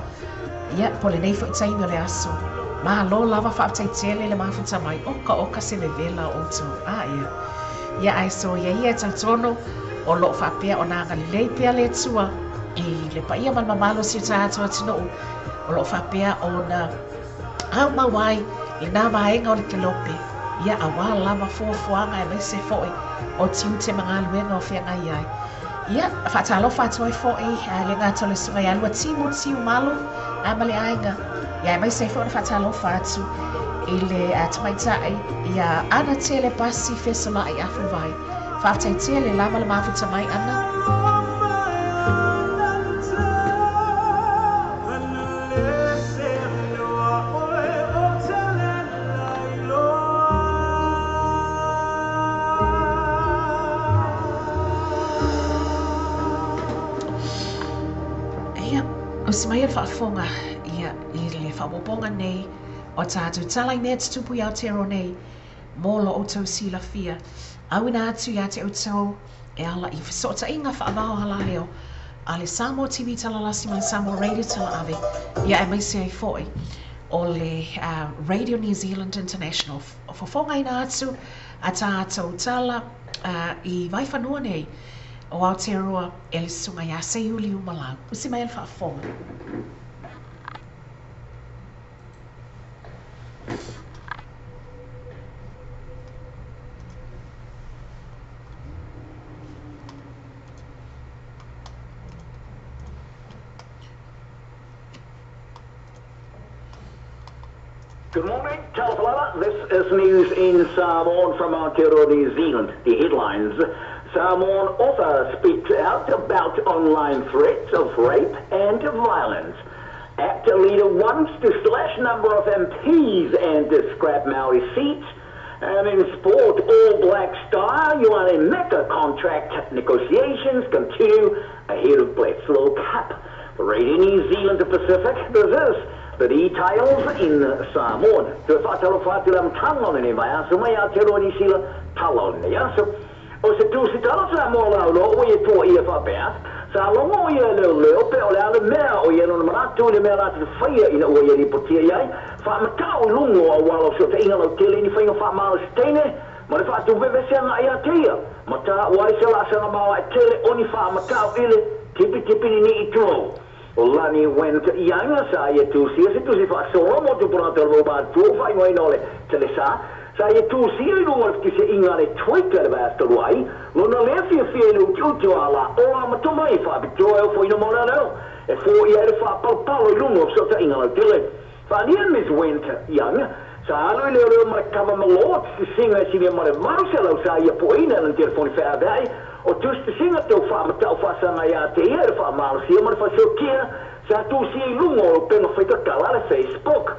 ia, po o lenei foi taimi o le aso. Malo lava faafetai tele le mafuta mai, oka oka se vevela o outou, ia. Ia ae soia ia e talitonu o loo faapea ona agalelei pea le Atua i le paia ma le mamalu o si o tatou atunuu o loo faapea ona aumau ai lena vaega o le kelope, ia auā lava fuafuaga aemaise foi o tiute ma galuega o feagai ai. Ia, faatalofa atu ai foi le gata o le susuga ia Luatimu Tiumalu ma le aiga. Ia aemaise ai foi ona faatalofa atu i le tamaitai ia Ana Tele Pasi Fesola'i Afuvai. Faafetai tele lava le mafuta mai ana. Ia, usi mai le faafofoga ia i le faaopoopoga nei o tatou tala i mea tutupu i Aotearoa nei mo lo outou silafia. Auina atu iā te outou e ala i fesootaiga faavao alaleo a le Samoa TV Talalasi ma le Samoa Radio Talaave, ia aemaise ai foi o le Radio New Zealand International. Fofogaina atu a tatou tala i Vaifanua nei o Aotearoa e le susuga ia Seiuli Umalau. Usi mai le faafofoga. Good morning, Talofa. This is news in Samoan from Aotearoa, New Zealand. The headlines. Samoan author speaks out about online threats of rape and violence. ACT leader wants to slash number of MPs and to scrap Maori seats. And in sport, All Black star Ioane Meka contract negotiations continue ahead of Bledisloe Cup. For Radio New Zealand to Pacific, this is the details in Samoan. Te whātalo whātila mtango nene mai aso mai Aotearoa New Zealand talo nei aso. O se tūsi talo Samoa laulo o ia tua ia whapea. Sa longo ia leo leo pe o le ale mea o ia nona manatu le mea rātou te whaia ina ua ia ripotia iai. Whaamatau i lungo a walo sio te inga lau tele ni whainga whaamala se teine. Ma le whaatu vevese anga ia te ia. Ma tā wari se la sanga maua e tele oni whaamatau ile tipi tipi ni ni i tuo. O Lani Went Young sa ia tūsia se tūsi whaasoro mo te pura te roba tuo whai mai nole tele sa. Sa ia tūsia i runga o se inga le Twitter le vasta ruai. Lona lea fia fia le uti uti o ala o a matoma i whaapitoa e o whaina mo leo. E fo ia e whaapalpalo i runga o sota inga lau tele. Whaania Miss Went Young sa alu i leo leo mara kava maloa te singa e sinia mare maru se lau sa ia po ina na telefoni whea veai. O tūsi te singa tau whaamatau whaasanga ia te ia e whaamalasia mara whasiokia sa tūsi i lunga o penga whaitakala le Facebook.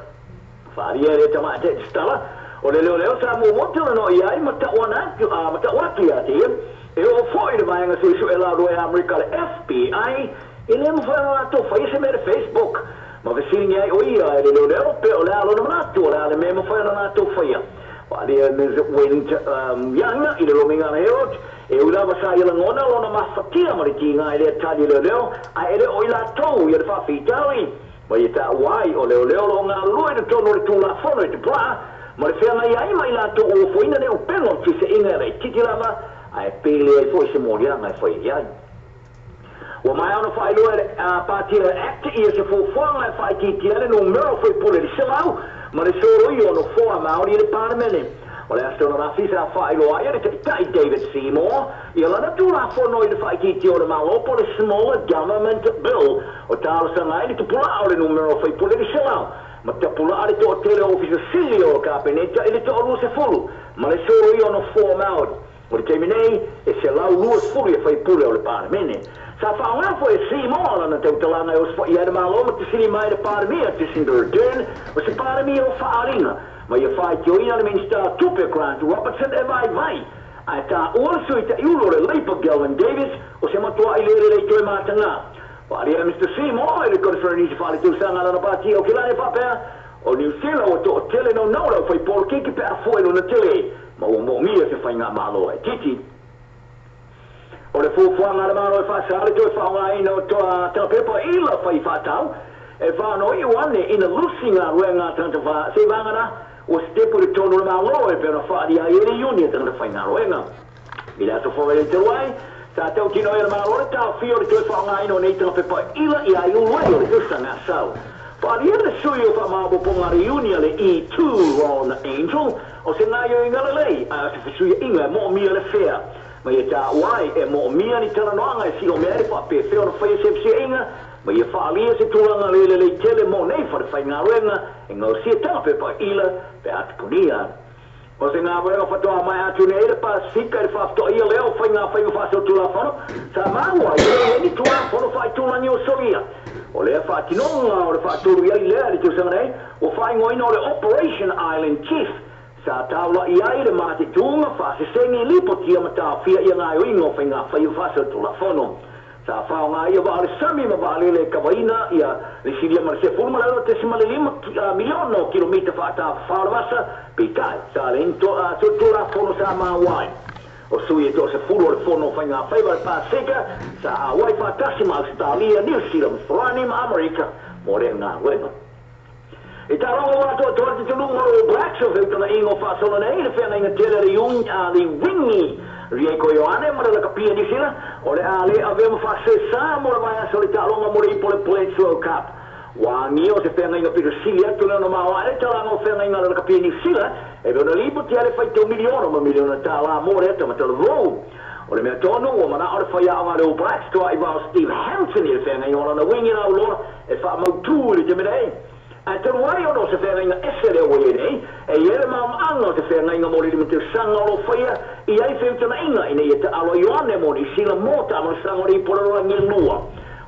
Whaaria re tama te stala o le leo leo sa mo mo te no ia i matau atu ia te ia. E o foi le vaega suesue la e Amerika le FBI e le mafai ona latou faia se mea i le Facebook. Ma fesiligia ai o ia e le leoleo pe o le a lona manatu o le a le mea e mafai ona latou faia. Faaalia e Ms Wendt Young i le lomiga a le Herald, e ui lava sa ia lagona lona mafatia ma le tiga i lea tali a leoleo, ae e le o i latou ia le faafitauli. Ma ia taua ai o leoleo o lo o galulue i totonu o le Tulafono i tupula'a ma le feagai ai ma i latou ua ofoina le upega o le tuiseiga e laitiiti lava, ae pele ai foi se moliaga e fai i ai. Ua maea ona faailoa e le Pāti a act ia se fuafuaga e faaitiitia ai le numera o faipule i le 100 ma le soloia o nofoa Māori i le Palemene. O le aso ananafi sa faailoa ai e le Taitai David Seymour ia lana Tulafono i le faaitiitia o le Malo po o le Smaller Government Bill o talosaga ai le tupula'a o le numera o faipule i le 100 ma tapula'a le toatele o Ofisa Sili o le Kapeneta i le toa-20 ma le soloia o nofoa Māori. O le taimi nei, e 120 ia faipule o le Palemene. Sa faaaoga foi e Seymour lana tautalaga e osofaia ai le Malo ma fesili mai le Palemia Jacinda Ardern o se Palemia o faaaliga ma ia faitioina le Minisita o Tupe Grant Robertson e vaivai ae taua le sui taiulu o le Labour Galvin Davis o se matua'i le lelei toe matagā. Faaalia e Mister Seymour i le Koneferenisi Faaletausaga a lana pati o Kilani faapea, O Niu Sila ua toatele naunau le aufai polokiki pe a fua i lona tele ma ua moomia se faigamalo e titi. O le fuafuaga a le Malo e faasa le toe faaaogaina o tagapepa ila fai faatau e faanoiu ane ina lusi galuega a tagata fa se vagana ua sitepu i le tonu o le Malo e pei ona faaalia ai e le iuni a tagata faigaluega. I le aso Fogaia talu ai, sa tautino ai e le Malo le taofia o le toe faaaogaina o nei tagapepa ila i aiulu ai o le tausaga sau. Faaalia le sui o faamaopoopoga a le iuni a le E2 Ron Angel o se gaioiga lelei ae o se fesuiaiga e moomia le fea. Ma ia taua ai e moomia ni talanoaga e siomea ai le faapefea ona faia se fesuiaiga ma ia faaalia se tulaga le lelei tele mo nei falefaigaluega e gaosia tagapepa ila pe a tupunia. O se galuega faatoa maea atu nei le Pasefika i le faafetoaia lea o faiga faiva faasolitulafono sa maua ai e i ai ni Tulafono Faaitulagi o Solia. O lea faatinoga o le faatolu i ai lea i le tausaga nei ua faaigoaina o le Operation Island Chief sa taula'i ai le matituga faasesegi lipotia ma taofia ia gaoioiga o faiga faiva faasolitulafono. Sa faaaoga ia vaa o le sami ma vaalele e kavaina ia le silia ma le 16.5 miliona o kilomita faatafafao o le vasa, peitai, sa leai ni Tulafono sa maua ai. O sui e toasefulu o le Fono o Faigafaiva a le Pasefika sa auai faatasi ma Ausetalia, Niu Sila ma Farani ma Amerika mo lea galuega. I taaloga ua atoatoa le titunuga o All Blacks o feutagaiga o faasolo nei i le feagaiga tele a le Wingi Rieko Ioane ma le lakapi a Niu Sila o le a le avea ma faasesa mo le vaiaso o le taaloga mo le ipu o le Bledisloe Cup. Ua agia o se feagaiga pito sili atu le ona maoae le talaga o feagaiga a le lakapi a Niu Sila e pei ona lipoti ai le faitau miliona ma miliona tālā mo lea tamatalavou. O le mea tonu, ua manao le faiaoga a le All Blacks toaiva o Steve Hansen i le feagaiga o lana wingi lauloa e faamautū i le taimi nei. Ae talu ai ona o se feagaiga ese lea ua i ai nei, e i ai le maomaʻaga o se feagaiga mo le limatausaga o lo o faia i ai feutagaiga ina ia taalo ai Ioane mo Niu Sila mo taamalosaga o le ipu o le lalolagi e lua.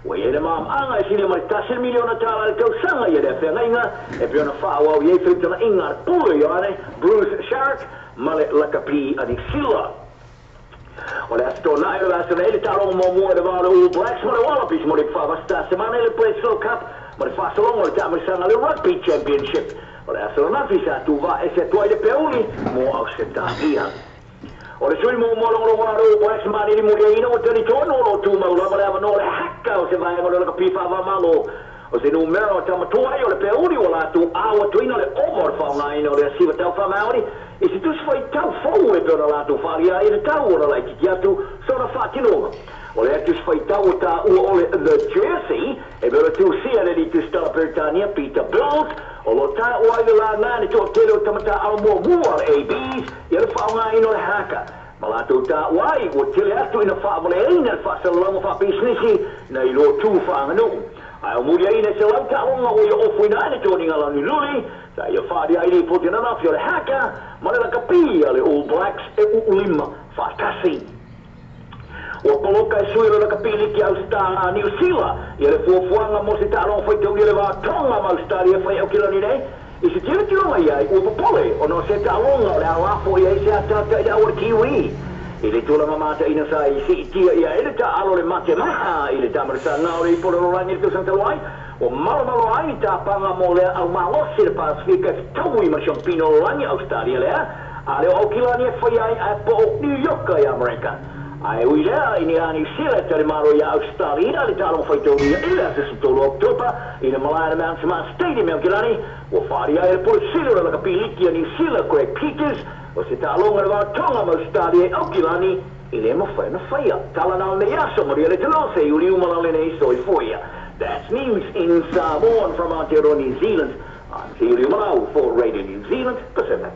Ua i ai le maomaʻaga e silia ma le $1 miliona i le tausaga ia lea feagaiga e pei ona faaauau i ai feutagaiga a le pule Ioane, Bruce Sharrock, ma le lakapi a Niu Sila. O le Aso Toonai o le aso nei le taaloga muamua i le va o le All Blacks ma le Wallabies mo le Faavasitasemana i le Bledisloe Cup ma le faasologa o le taamilosaga le Rugby Championship. O le aso ananafi sa tuuvaa ese atu ai le Peuli mo Ausetalia. O le sui muamua logologo a le All Blacks Manini Muliaina ua talitonu o lo o tumau lava le avanoa o le haka o se vaega o le lakapi faava-o-Malo. O se numera o tama tuai o le Peuli ua latou ao atuina le ova o le faaaogaina o le asiva tau faamaoni i se tusi faitau fou e pei ona latou faaalia ai le tau ona laitiiti atu sona faatinoga. O lea tusi faitau ua taua o le The Jersey e pei ona tusia e le alii tusitala Peretania Peter Bills o lo o taua ai le laga le toatele o tamataaao muamua a le ABs ia le faaaogaina o le haka ma latou taua ai ua tele atu ina faavaleaina le faasalalauga faapisinisi nai lo tu faaganuu. Ae o muliaina e 100 taaloga ua ia ofoina ai le toniga laniluli sa ia faalia ai lipoti ananafi o le haka ma le lakapi a le All Blacks e uulima faatasi. Ua poloka e sui o le lakapi liki a Niu Sila ia le fuafuaga mo se taaloga faitaulia le va Tonga ma Ausetalia e fai Aukilani nei i se tilotilo mai ai ua popole ona o se taaloga o le a lafo i ai se ataata i le au a le Kiwi. I le tulaga mataina sa i siitia ia e le taaalo le matemaha i le tamalesagaga o le ipu o le lalolagi i le tausaga talu ai, ua malomalo ai ni tapaga mo lea aumalosi le Pasefika e fetaui ma le Siampina o le Lalolagi Ausetalia lea a le o Aukilani e faia ai ae po o Niu Ioka i Amerika. Ae ui lea i ni a Niu Sila e talimalo iā Ausetalia le taaloga faitaulia i le aso 13 o Oketopa i le malae o le Mount Smart Stadium i Aukilani, ua faaalia ai e le Pule Sili o le Lakapi Liki a Niu Sila Greg Peters O se taaloga le va Tonga ma Ausetalia i Aukilani e le mafai ona faia. Tala na o lenei aso, manuia le talo, se iuli uma la lenei soifua ia. That's news in Samoan from Aotearoa New Zealand. I'm Seiuli Umalau for Radio New Zealand Pacific.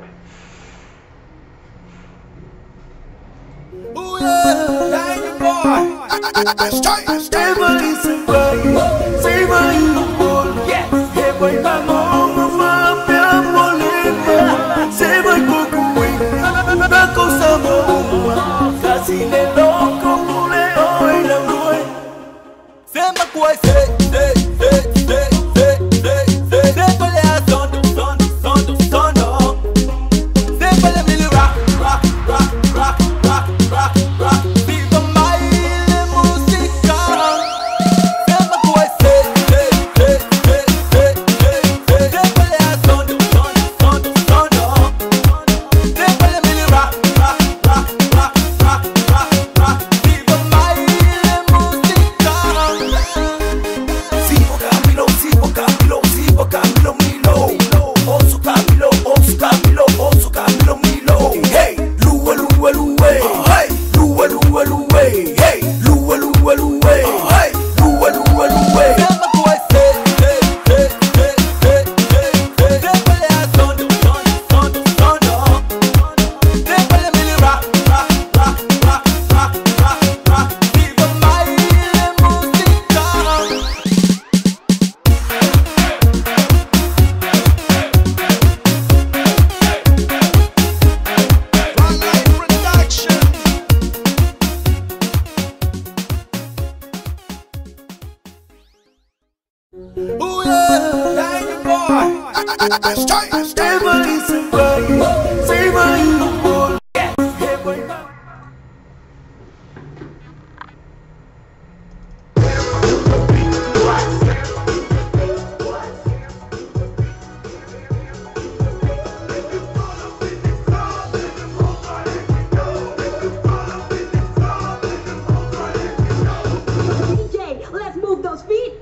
DJ, let's move those feet.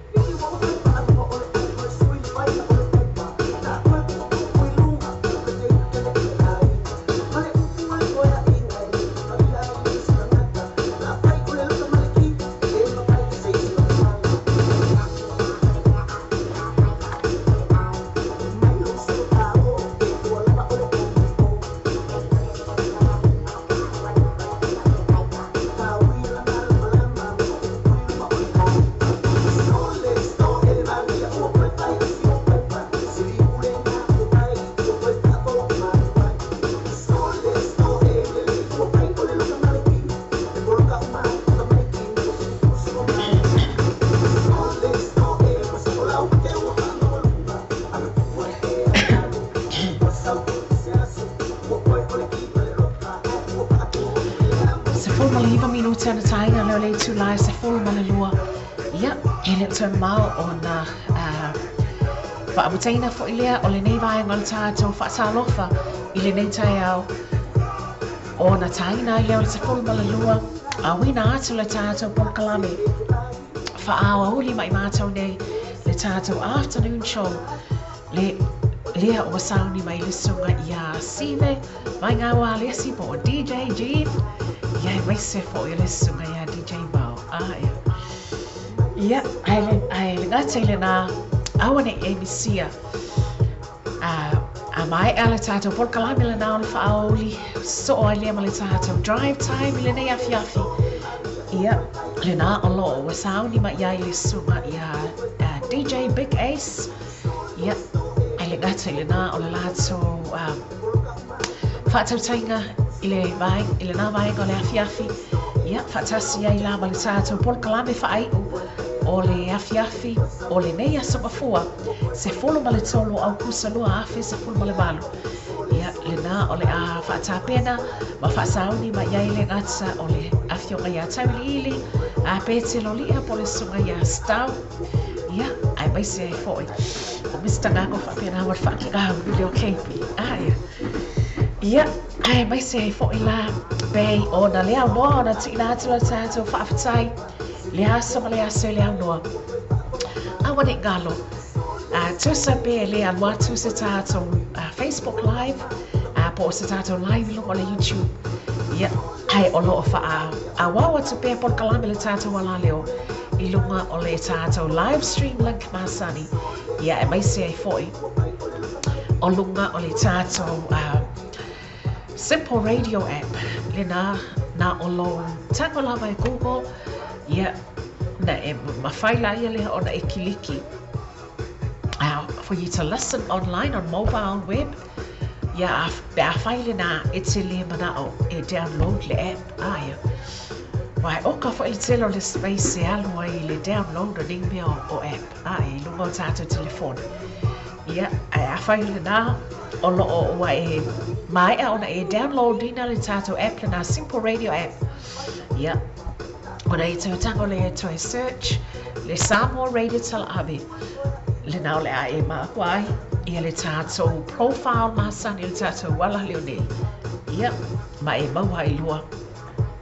19 minute ona taina leo le itula e 12. Ia, e le o toe mamao ona faamutaina foi lea o lenei vaega o le tatou faatalofa i lenei taeao ona taina ai lea o le 12 auina atu le tatou polokalame faaauauli mai matou nei le tatou afternoon show le lea ua sauni mai le susuga ia Sive mai ngā wā le asi po o DJ Jean ia e maise foi o le susuga ia DJ Mau. Ah, ia. Ia, ai le, ai le gata i lenā, aua ne i e misia. A, a maea le tātou polokalame lenā o le faaouli, soo ai lea ma le tātou drive time i lenei afiafi. Ia, lenā o loo ua sauni mai ai le susuga ia DJ Big Ace. Ia, ai le gata i lenā o le latou faatautaiga i le vaega, i lenā vaega o le afiafi. Ia, faatasi ai la ma le tātou polokalame faaiu o le afiafi o lenei aso mafua 13 o Aukuso 2018. Ia, lena o le a faatapena ma faasauni mai ai le gata o le afioga ia Tauiliili a Petelo Lia po o le susuga ia Stau. Ia, aemaise ai foi o Mr Gago faapena ma le faakegāulu lea o KB. A, ia. Ia, aemaise ai foi la pei ona le aunoa ona tuuina atu la tatou faafetai le aso ma le aso e le aunoa. Aua ne i galo, tusa pe le alu atu se tatou Facebook Live po o se tatou live i luga o le YouTube. Ia, ae o lo o faaauau atu pea polokalame le tatou alaleo i luga o le tatou live stream link masani. Ia, aemaise ai foi o luga o le tatou Simple Radio app lena na o lou tago lava e Google, ia, na e mafai laia lea ona e kiliki for you to listen online on mobile and web. Ia, pe afai lena e te le mana'o e download le app, a ia. Aua e oka foi le tele o le space e alu ai i le download o nei mea o app, a ia, i luga o tatou telefoni. Ia, ae afai o lena, o lo o ua e maea ona e download ina le tatou app lena, Simple Radio app, ia, ona e toe tago lea e toe search le Samoa Radio Talaave, lena o le a e maua ai ia le tatou profile masani o le tatou ala leo nei. Ia, ma e maua ai loa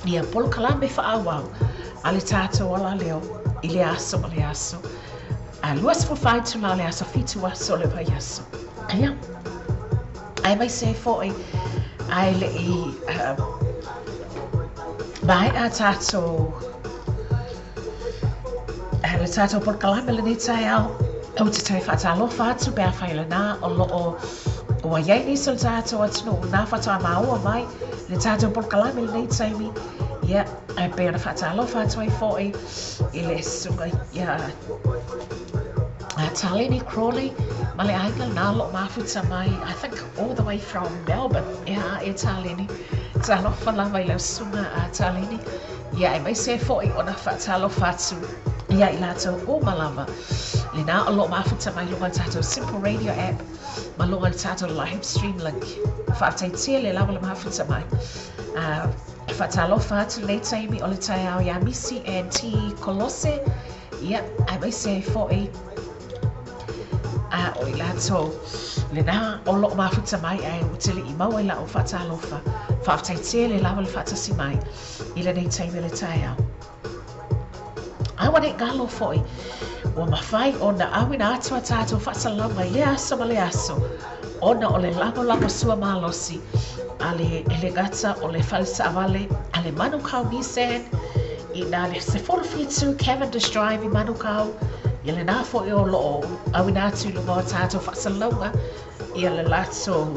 ia polokalame faaauau a le tatou ala leo i le aso ma le aso. A 24 itula o le aso, 7 aso o le vaiaso. Ia, aemaise ai foi ae le i maea tatou le tatou polokalame lenei taeao, ou te toe faatalofa atu pe afai lena o lo o ua i ai nisi o le tatou atunuu na faatoa maua mai le tatou polokalame lenei taimi. Ia, e pei ona faatalofa atu ai foi i le susuga ia Taleni Crawley ma le aiga lena o lo o mafuta mai, I think all the way from Melbourne. Ia, e Taleni, talofa lava i lau susuga a Taleni. Ia, aemaise ai foi ona faatalofa atu ia i latou uma lava lena o lo o mafuta mai luga o le tatou Simple Radio app ma luga o le tatou live stream link. Faafetai tele lava le mafuta mai. Faatalofa atu lenei taimi o le taeao iā Misi and T Kolose, ia, aemaise ai foi a o i latou lena o lo o mafuta mai ae ua te le i maua i la'u faatalofa. Faafetai tele lava le faatasi mai i lenei taimi o le taeao. Aua ne i galo foi, ua mafai ona auina atu a tatou faasalalauga i lea aso ma lea aso, ona o le lagolago sua malosi a le le gata o le fale taavale a le Manukau Nissan i nā le 17 Cavendish Drive i Manukau, ia lena foi o lo o auina atu i luga o tatou faasalalauga ia le latou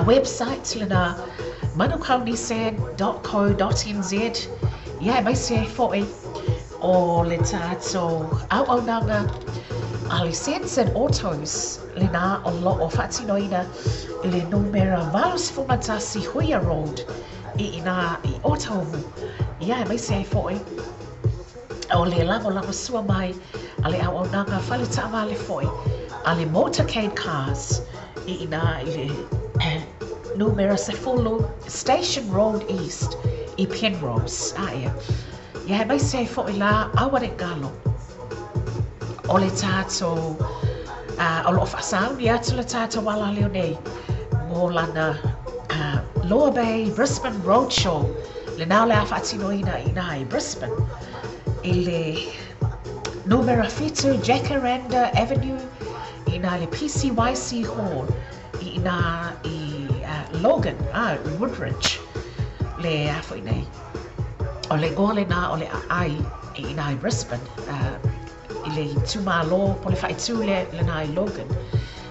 website lena manukaunissan.co.nz. Ia, aemaise ai foi o le tatou auaunaga a le Sensen Autos lena o lo o faatinoina i le numera 81 Huia Road i ina i Otahuhu. Ia, aemaise ai foi o le lagolagosua mai a le auaunaga fale taavale foi a le Motorcade Cars i ina i le numera 10 Station Road East i Penrose. A ia, ia aemaise ai foi la aua ne i galo o le tatou o lo o faasauni atu le tatou alaleo nei mo lana Lower Bay Brisbane Roadshow lena o le a faatinoina i ina i Brisbane i le numera 7 Jacaranda Avenue i ina i le PCYC Hall i ina i Logan, Woodridge le a foi nei. O le igoa lena o le aai i ina i Brisbane, i le itumalo po o le faaitu lena i Logan.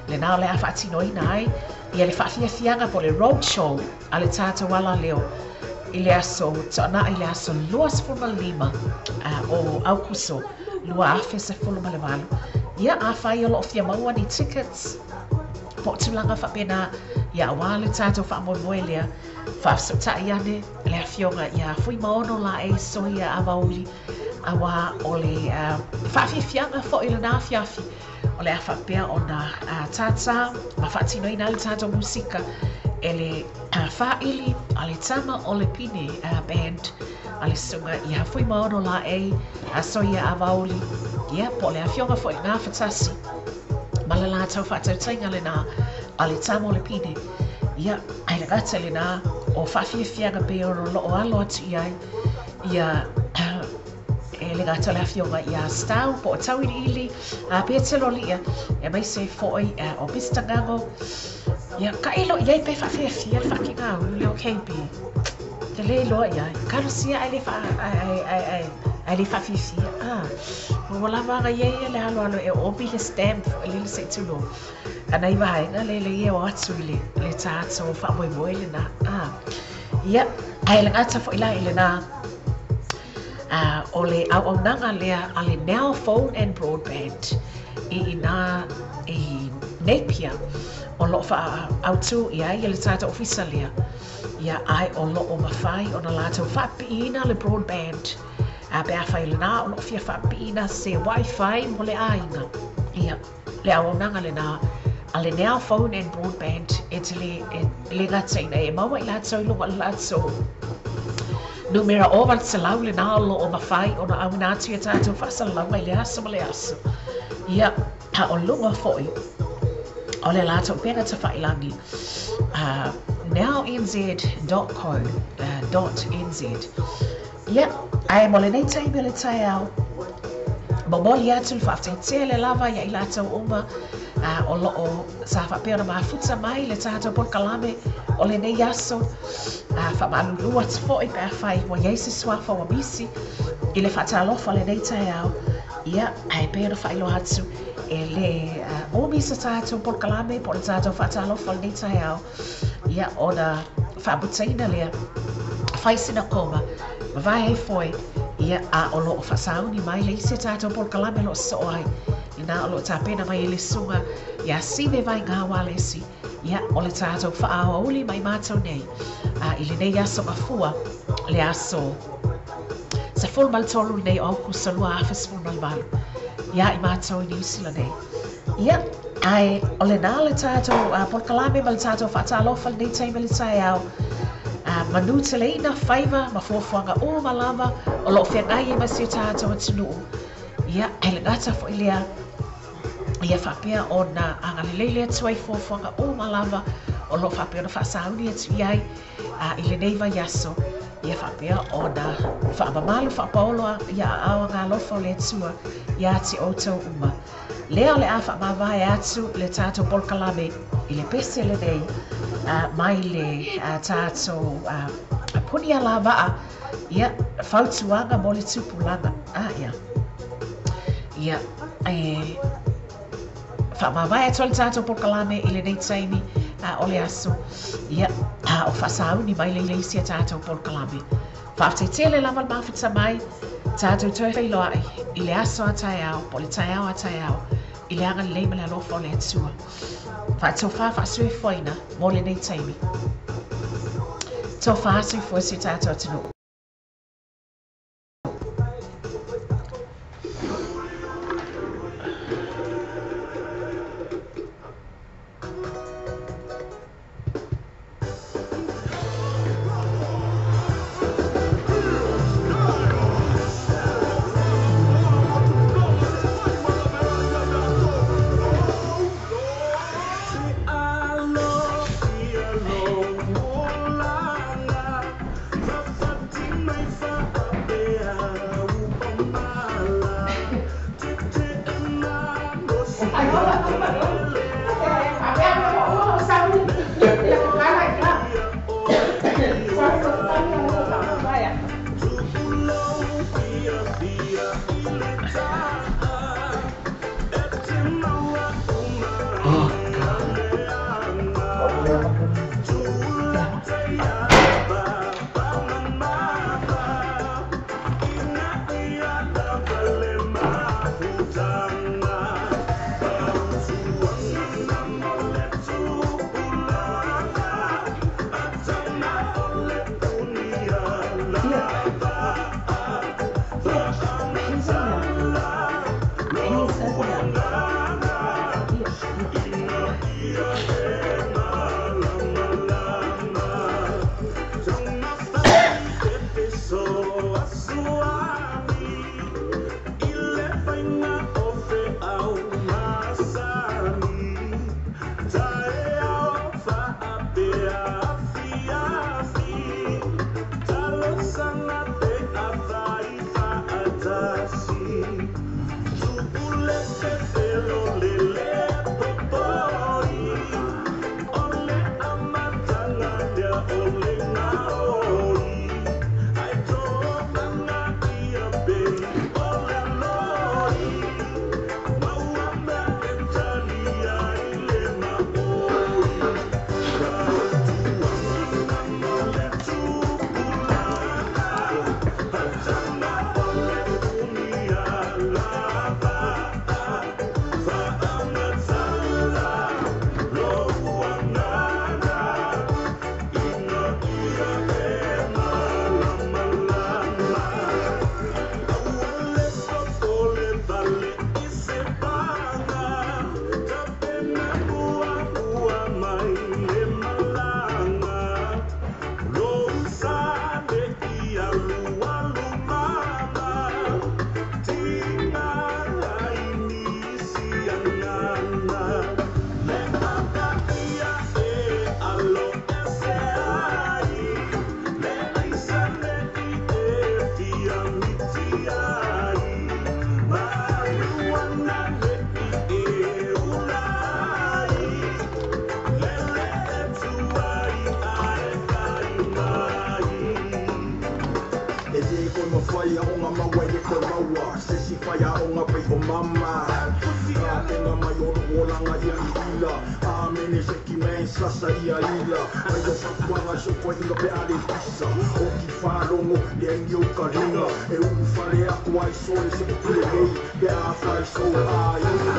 Lena o le a faatinoina ai ia le faafiafiaga po o le road show a le tatou alaleo i le aso Toanai i le aso 25 o Aukuso 2018. Ia, afai o lo o fia maua ni tickets po o tulaga faapena, ia aua le tatou faamoemoe lea, faafesootai ane le afioga ia Fuimaono Laei Soia Avauli Auā o le faafiafiaga foi i lena afiafi o le a faapea ona tātā ma faatinoina ai le tatou musika e le fāili a le Tama o le Pine Band a le Susuga ia Fuimaono Laei Soia Avaoli, ia po o le afioga foi i le Gafatasi ma le latou faatautaiga lena a le Tama o le Pine. Ia, ae le gata i lena o faafiafiaga pei ona o loo alo atu i ai ia e le gata o le afioga ia Stau po o Tauiliili a Petelo Lia e maise foi o Mr. Gago. Ia kailo i ai pe faafiafia le faakigaulu le o KB. Te le iloa i ai. Kalosia ai le fa ai ai ai ai le faafiafia. Ah, ua lava aga ia ia le aloalo e omi le stamp le le se tulo. Ana i vaega le le ia o atu i le le tātou faamoemoe lena. Ah. Ia, ae le gata foi la i lena o le auaunaga lea a le Now Phone and Broadband i inā i Napier o loo faaautu i ai le tatou ofisa lea. Ia, ae o loo mafai ona latou faapiiina le broadband pe afai lena o loo fia faapiiina se wifi mo le aiga. Ia, le auaunaga lena a le Now Phone and Broadband e te le, e le gata ina e maua i latou i luga o le latou numera o 800 lena o loo mafai ona auina atu i a tatou faasalalauga i le aso ma le aso. Ia, a o luga foi o le latou pega tawhailagi, nownz.co.nz. Ia, ae mo lenei taimi o le taeao, momoli atu le faafetai tele lava ia i latou uma o loo sa faapea ona mafuta mai le tatou polokalame o lenei aso. Faamalulu atu foi pe afai ua i ai se suafa ua misi i le faatalofa o lenei taeao. Ia, ae pei ona faailoa atu e le umi se tatou polokalame po o le tatou faatalofa o lenei taeao. Ia, ona faamutaina lea, fai sina koma, mavae ai foe, ia, a o loo faasauni mai le isi tatou polokalame o loo sosoo ai, lena o loo tapena mai e le susuga ia Sive Vaigao Alesi. Ia, o le tatou faaoauli mai matou nei i lenei aso mafua, le aso 13 lenei o Aukuso 2018, ia i matou i Niu Sila nei. Ia, ae o lena le tatou polokalame ma le tatou faatalofa lenei taimi le taeao. Manu teleina faiva ma fuafuaga uma lava o loo feagai ai ma si o tatou atunuu. Ia, e le gata foi lea, ia faapea ona agalelei le Atua i fuafuaga uma lava o loo faapea ona faasauni atu i ai i lenei vaiaso. Ia faapea ona faamamalu faapaolo ia aao agalofa o le Atua ia te outou uma. Lea o le a faamavae atu le tatou polokalame i le pese lenei mai le tatou puni alavaa. Ia, fautuaga mo le tupulaga. Ia. Ia, e faamavae atu le tatou polokalame i lenei taimi o le aso. Ia, o faasauni mai le isi a tatou polokalame. Faafetai tele lava le mafuta mai, tatou toe feiloai i le aso a taeao, po o le taeao a taeao, i le agalelei ma le alofa o le Atua. Faatofa faasuifuaina mo lenei taimi. Tofa soifua si o tatou atunuu. malaga ia i ila. Amene se ki me sasa ia ila. Mai o fatuaga i so toaiga pe a le pisa. O ki faalogo le agi o ka liga. E ulufale atu ai sole se upu lelei pe afai sou aiga.